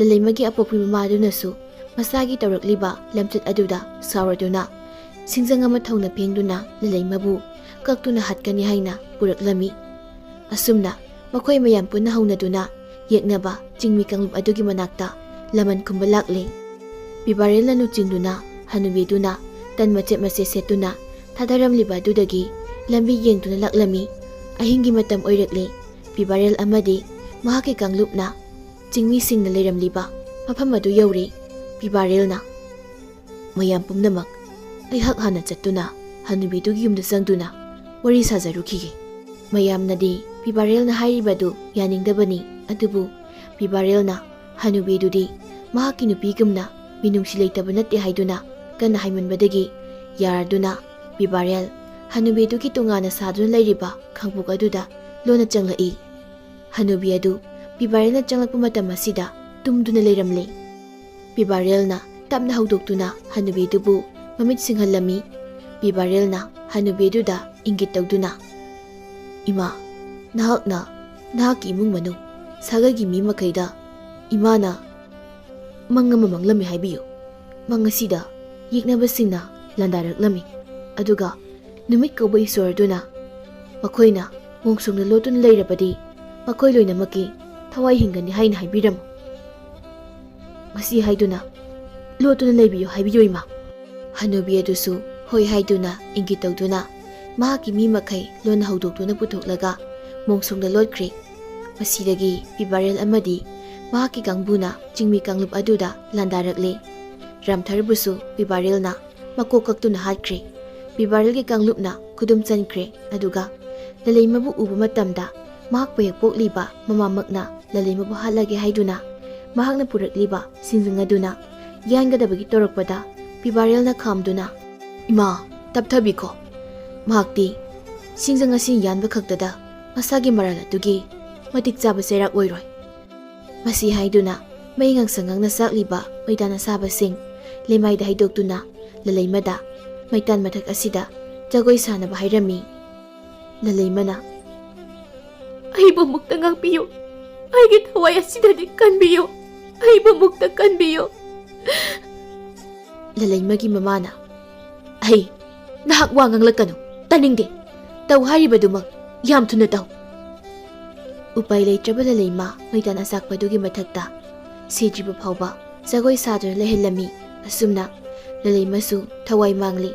ꯂꯜꯂꯩꯃꯒꯤ ꯑꯄꯣꯛꯄꯤ ꯃꯃꯥ ꯑꯗꯨꯅꯁꯨ ꯃꯁꯥꯒꯤ ꯇꯧꯔꯛꯂꯤꯕ ꯂꯝꯆꯠ ꯑꯗꯨꯗ ꯁꯥꯎꯔꯗꯨꯅ ꯁꯤꯡꯖꯪ ꯑꯃ ꯊꯧꯅ ꯐꯦꯡꯗꯨꯅ ꯂꯜꯂꯩꯃꯕꯨ ꯀꯛꯇꯨꯅ ꯍꯥꯠꯀꯅꯤ ꯍꯥꯏꯅ ꯄꯨꯔꯛꯂꯝꯃꯤ꯫ ꯑꯁꯨꯝꯅ ꯃꯈꯣꯏ ꯃꯌꯥꯝ ꯄꯨꯟꯅ ꯍꯧꯅꯗꯨꯅ ꯌꯦꯛꯅꯕ ꯆꯤꯡꯃꯤ ꯀꯥꯡꯂꯨꯞ ꯑꯗꯨꯒꯤ ꯃꯅꯥꯛꯇ ꯂꯃꯟ ꯈꯨꯝꯕ ꯂꯥꯛꯂꯦ꯫ ꯄꯤꯕꯥꯔꯦꯜꯅ ꯂꯨꯆꯤꯡꯗꯨꯅ ꯍꯅꯨꯕꯤꯗꯨꯅ ꯇꯟ ꯃꯆꯦꯠ ꯃꯆꯦꯠ ꯁꯦꯠꯇꯨꯅ ꯊꯥꯗꯔꯝꯂꯤꯕ ꯑꯗꯨꯗꯒꯤ ꯂꯝꯕꯤ ꯌꯦꯡꯗꯨꯅ ꯂꯥꯛꯂꯝꯃꯤ꯫ ꯑꯍꯤꯡꯒꯤ ꯃꯇꯝ ꯑꯣꯏꯔꯛꯂꯦ꯫ ꯄꯤꯕꯥꯔꯦꯜ ꯑꯃꯗꯤ ꯃꯍꯥꯛꯀꯤ ꯀꯥꯡꯂꯨꯞꯅ ꯆꯤꯡꯃꯤꯁꯤꯡꯅ ꯂꯩꯔꯝꯂꯤꯕ ꯃꯐꯝ ꯑꯗꯨ ꯌꯧꯔꯦ꯫ ꯄꯤꯕꯥꯔꯦꯜꯅ ꯃꯌꯥꯝ ꯄꯨꯝꯅꯃꯛ, ꯑꯩꯍꯥꯛ ꯍꯥꯟꯅ ꯆꯠꯇꯨꯅ ꯍꯅꯨꯕꯤꯗꯨꯒꯤ ꯌꯨꯝꯗ ꯆꯪꯗꯨꯅ ꯋꯥꯔꯤ ꯁꯥꯖꯔꯨꯈꯤꯒꯦ꯫ ꯃꯌꯥꯝꯅꯗꯤ ꯄꯤꯕꯥꯔꯦꯜꯅ ꯍꯥꯏꯔꯤꯕꯗꯨ ꯌꯥꯅꯤꯡꯗꯕꯅꯤ, ꯑꯗꯨꯕꯨ ꯄꯤꯕꯥꯔꯦꯜꯅ ꯍꯅꯨꯕꯤꯗꯨꯗꯤ ꯃꯍꯥꯛꯀꯤ ꯅꯨꯄꯤꯒꯨꯝꯅ ꯃꯤꯅꯨꯡꯁꯤ ꯂꯩꯇꯕ ꯅꯠꯇꯦ ꯍꯥꯏꯗꯨꯅ ꯀꯟꯅ ꯍꯥꯏꯃꯟꯕꯗꯒꯤ ꯌꯥꯔꯗꯨꯅ ꯄꯤꯕꯥꯔꯦꯜ ꯍꯅꯨꯕꯤꯗꯨꯒꯤ ꯇꯣꯉꯥꯟꯅ ꯁꯥꯗꯨꯅ ꯂꯩꯔꯤꯕ ꯈꯥꯡꯄꯣꯛ ꯑꯗꯨꯗ ꯂꯣꯟꯅ ꯆꯪꯂꯛꯏ꯫ ꯍꯅꯨꯕꯤ ꯑꯗꯨ ꯄꯤꯕꯥꯔꯦꯜꯅ ꯆꯪꯂꯛꯄ ꯃꯇꯝ ꯑꯁꯤꯗ ꯇꯨꯝꯗꯨꯅ ꯂꯩꯔꯝꯂꯦ꯫ ꯄꯤꯕꯥꯔꯦꯜꯅ ꯇꯞꯅ ꯍꯧꯗꯣꯛꯇꯨꯅ ꯍꯅꯨꯕꯤꯗꯨꯕꯨ ꯃꯃꯤꯠ ꯁꯤꯡꯍꯜꯂꯝꯃꯤ꯫ ꯄꯤꯕꯥꯔꯦꯜꯅ ꯍꯅꯨꯕꯤꯗꯨꯗ ꯏꯪꯒꯤꯠ ꯇꯧꯗꯨꯅ, "ꯏꯃꯥ, ꯅꯍꯥꯛꯅ ꯅꯍꯥꯛꯀꯤ ꯏꯃꯨꯡ ꯃꯅꯨꯡ, ꯁꯥꯒꯩꯒꯤ ꯃꯤ ꯃꯈꯩꯗ ꯏꯃꯥꯅ ꯃꯪ ꯑꯃ ꯃꯪꯂꯝꯃꯤ ꯍꯥꯏꯕꯤꯌꯨ꯫ ꯃꯪ ꯑꯁꯤꯗ ꯌꯦꯛꯅꯕꯁꯤꯡꯅ ꯂꯥꯟꯗꯥꯔꯛꯂꯝꯃꯤ, ꯑꯗꯨꯒ ꯅꯨꯃꯤꯠ ꯀꯧꯕ ꯏꯁꯣꯔ ꯑꯗꯨꯅ ꯃꯈꯣꯏꯅ ꯃꯣꯡꯁꯣꯡꯗ ꯂꯣꯠꯇꯨꯅ ꯂꯩꯔꯕꯗꯤ ꯃꯈꯣꯏ ꯂꯣꯏꯅꯃꯛꯀꯤ ꯊꯋꯥꯏ ꯍꯤꯡꯒꯅꯤ ꯍꯥꯏꯅ ꯍꯥꯏꯕꯤꯔꯝꯃꯤ꯫ ꯃꯁꯤ ꯍꯥꯏꯗꯨꯅ ꯂꯣꯠꯇꯨꯅ ꯂꯩꯕꯤꯌꯨ ꯍꯥꯏꯕꯤꯌꯨ, ꯏꯃꯥ꯫" ꯍꯅꯨꯕꯤ ꯑꯗꯨꯁꯨ ꯍꯣꯏ ꯍꯥꯏꯗꯨꯅ ꯏꯪꯒꯤꯠ ꯇꯧꯗꯨꯅ ꯃꯍꯥꯛꯀꯤ ꯃꯤ ꯃꯈꯩ ꯂꯣꯟꯅ ꯍꯧꯗꯣꯛꯇꯨꯅ ꯄꯨꯊꯣꯛꯂꯒ ꯃꯣꯡꯁꯣꯡꯗ ꯂꯣꯠꯈ꯭ꯔꯦ꯫ ꯃꯁꯤꯗꯒꯤ ꯄꯤꯕꯥꯔꯦꯜ ꯑꯃꯗꯤ ꯃꯍꯥꯛꯀꯤ ꯀꯥꯡꯕꯨꯅ ꯆꯤꯡꯃꯤ ꯀꯥꯡꯂꯨꯞ ꯑꯗꯨꯗ ꯂꯥꯟꯗꯥꯔꯛꯂꯦ꯫ ꯔꯥꯝꯊꯔꯕꯨꯁꯨ ꯄꯤꯕꯥꯔꯦꯜꯅ ꯃꯀꯣꯛ ꯀꯛꯇꯨꯅ ꯍꯥꯠꯈ꯭ꯔꯦ꯫ ꯄꯤꯕꯥꯔꯦꯜꯒꯤ ꯀꯥꯡꯂꯨꯞꯅ ꯈꯨꯗꯨꯝ ꯆꯟꯈ꯭ꯔꯦ, ꯑꯗꯨꯒ ꯂꯂꯩꯃꯕꯨ ꯎꯕ ꯃꯇꯝꯗ ꯃꯍꯥꯛꯄꯨ ꯍꯦꯛ ꯄꯣꯛꯂꯤꯕ ꯃꯃꯥꯃꯛꯅ ꯂꯂꯩꯃꯕꯨ ꯍꯥꯠꯂꯒꯦ ꯍꯥꯏꯗꯨꯅ ꯃꯍꯥꯛꯅ ꯄꯨꯔꯛꯂꯤꯕ ꯁꯤꯡꯖꯪ ꯑꯗꯨꯅ ꯌꯥꯟꯒꯗꯕꯒꯤ ꯇꯧꯔꯛꯄꯗ ꯄꯤꯕꯥꯔꯦꯜꯅ ꯈꯥꯝꯗꯨꯅ, "ꯏꯃꯥ, ꯇꯞꯊꯕꯤꯈꯣ꯫ ꯃꯍꯥꯛꯇꯤ ꯁꯤꯡꯖꯪ ꯑꯁꯤ ꯌꯥꯟꯕ ꯈꯛꯇꯗ ꯃꯁꯥꯒꯤ ꯃꯔꯥꯜ ꯑꯗꯨꯒꯤ ꯃꯇꯤꯛ ꯆꯥꯕ ꯆꯩꯔꯥꯛ ꯑꯣꯏꯔꯣꯏ꯫" ꯃꯁꯤ ꯍꯥꯏꯗꯨꯅ ꯃꯩ ꯉꯥꯡꯁꯪ ꯉꯥꯡꯅ ꯆꯥꯛꯂꯤꯕ ꯃꯩꯇꯥꯟ ꯑꯁꯥꯕꯁꯤꯡ ꯂꯩꯃꯥꯏꯗ ꯍꯩꯗꯣꯛꯇꯨꯅ ꯂꯂꯩꯃꯗ ꯃꯩꯇꯥꯟ ꯃꯊꯛ ꯑꯁꯤꯗ ꯖꯒꯣꯏ ꯁꯥꯅꯕ ꯍꯥꯏꯔꯝꯃꯤ꯫ ꯂꯂꯩꯃꯅ, "ꯑꯩꯕꯨ ꯑꯃꯨꯛꯇ ꯉꯥꯛꯄꯤꯌꯨ, ꯑꯩꯒꯤ ꯊꯋꯥꯏ ꯑꯁꯤꯗꯗꯤ ꯀꯟꯕꯤꯌꯨ, ꯑꯩꯕꯨ ꯑꯃꯨꯛꯇ ꯀꯟꯕꯤꯌꯨ꯫" ꯂꯂꯩꯃꯒꯤ ꯃꯃꯥꯅ, "ꯑꯩ ꯅꯍꯥꯛ ꯋꯥ ꯉꯥꯡꯂꯛꯀꯅꯨ, ꯇꯥꯅꯤꯡꯗꯦ꯫ ꯇꯧ ꯍꯥꯏꯔꯤꯕꯗꯨꯃꯛ ꯌꯥꯝ ꯊꯨꯅ ꯇꯧ꯫" ꯎꯄꯥꯏ ꯂꯩꯇ꯭ꯔꯕ ꯂꯂꯩꯃ ꯃꯩꯇꯥꯟ ꯑꯆꯥꯛꯄꯗꯨꯒꯤ ꯃꯊꯛꯇ ꯁꯤꯗ꯭ꯔꯤꯕ ꯐꯥꯎꯕ ꯖꯒꯣꯏ ꯁꯥꯗꯨꯅ ꯂꯩꯍꯜꯂꯝꯃꯤ꯫ ꯑꯁꯨꯝꯅ ꯂꯂꯩꯃꯁꯨ ꯊꯋꯥꯏ ꯃꯥꯡꯂꯤ꯫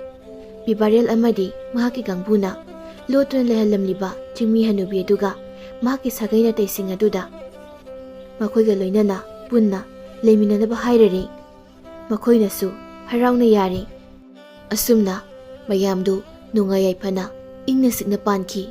ꯄꯤꯕꯥꯔꯦꯜ ꯑꯃꯗꯤ ꯃꯍꯥꯛꯀꯤ ꯀꯥꯡꯕꯨꯅ ꯂꯣꯠꯇꯨꯅ ꯂꯩꯍꯜꯂꯝꯂꯤꯕ ꯆꯤꯡꯃꯤ ꯍꯅꯨꯕꯤ ꯑꯗꯨꯒ ꯃꯍꯥꯛꯀꯤ ꯁꯥꯒꯩ ꯅꯥꯇꯩꯁꯤꯡ ꯑꯗꯨꯗ ꯃꯈꯣꯏꯒ ꯂꯣꯏꯅꯅ ꯄꯨꯟꯅ ꯂꯩꯃꯤꯟꯅꯅꯕ ꯍꯥꯏꯔꯔꯦ꯫ ꯃꯈꯣꯏꯅꯁꯨ ꯍꯔꯥꯎꯅ ꯌꯥꯔꯦ꯫ ꯑꯁꯨꯝꯅ ꯃꯌꯥꯝꯗꯨ ꯅꯨꯡꯉꯥꯏ ꯌꯥꯏꯐꯅ ꯏꯪꯅ ꯆꯤꯛꯅ ꯄꯥꯟꯈꯤ꯫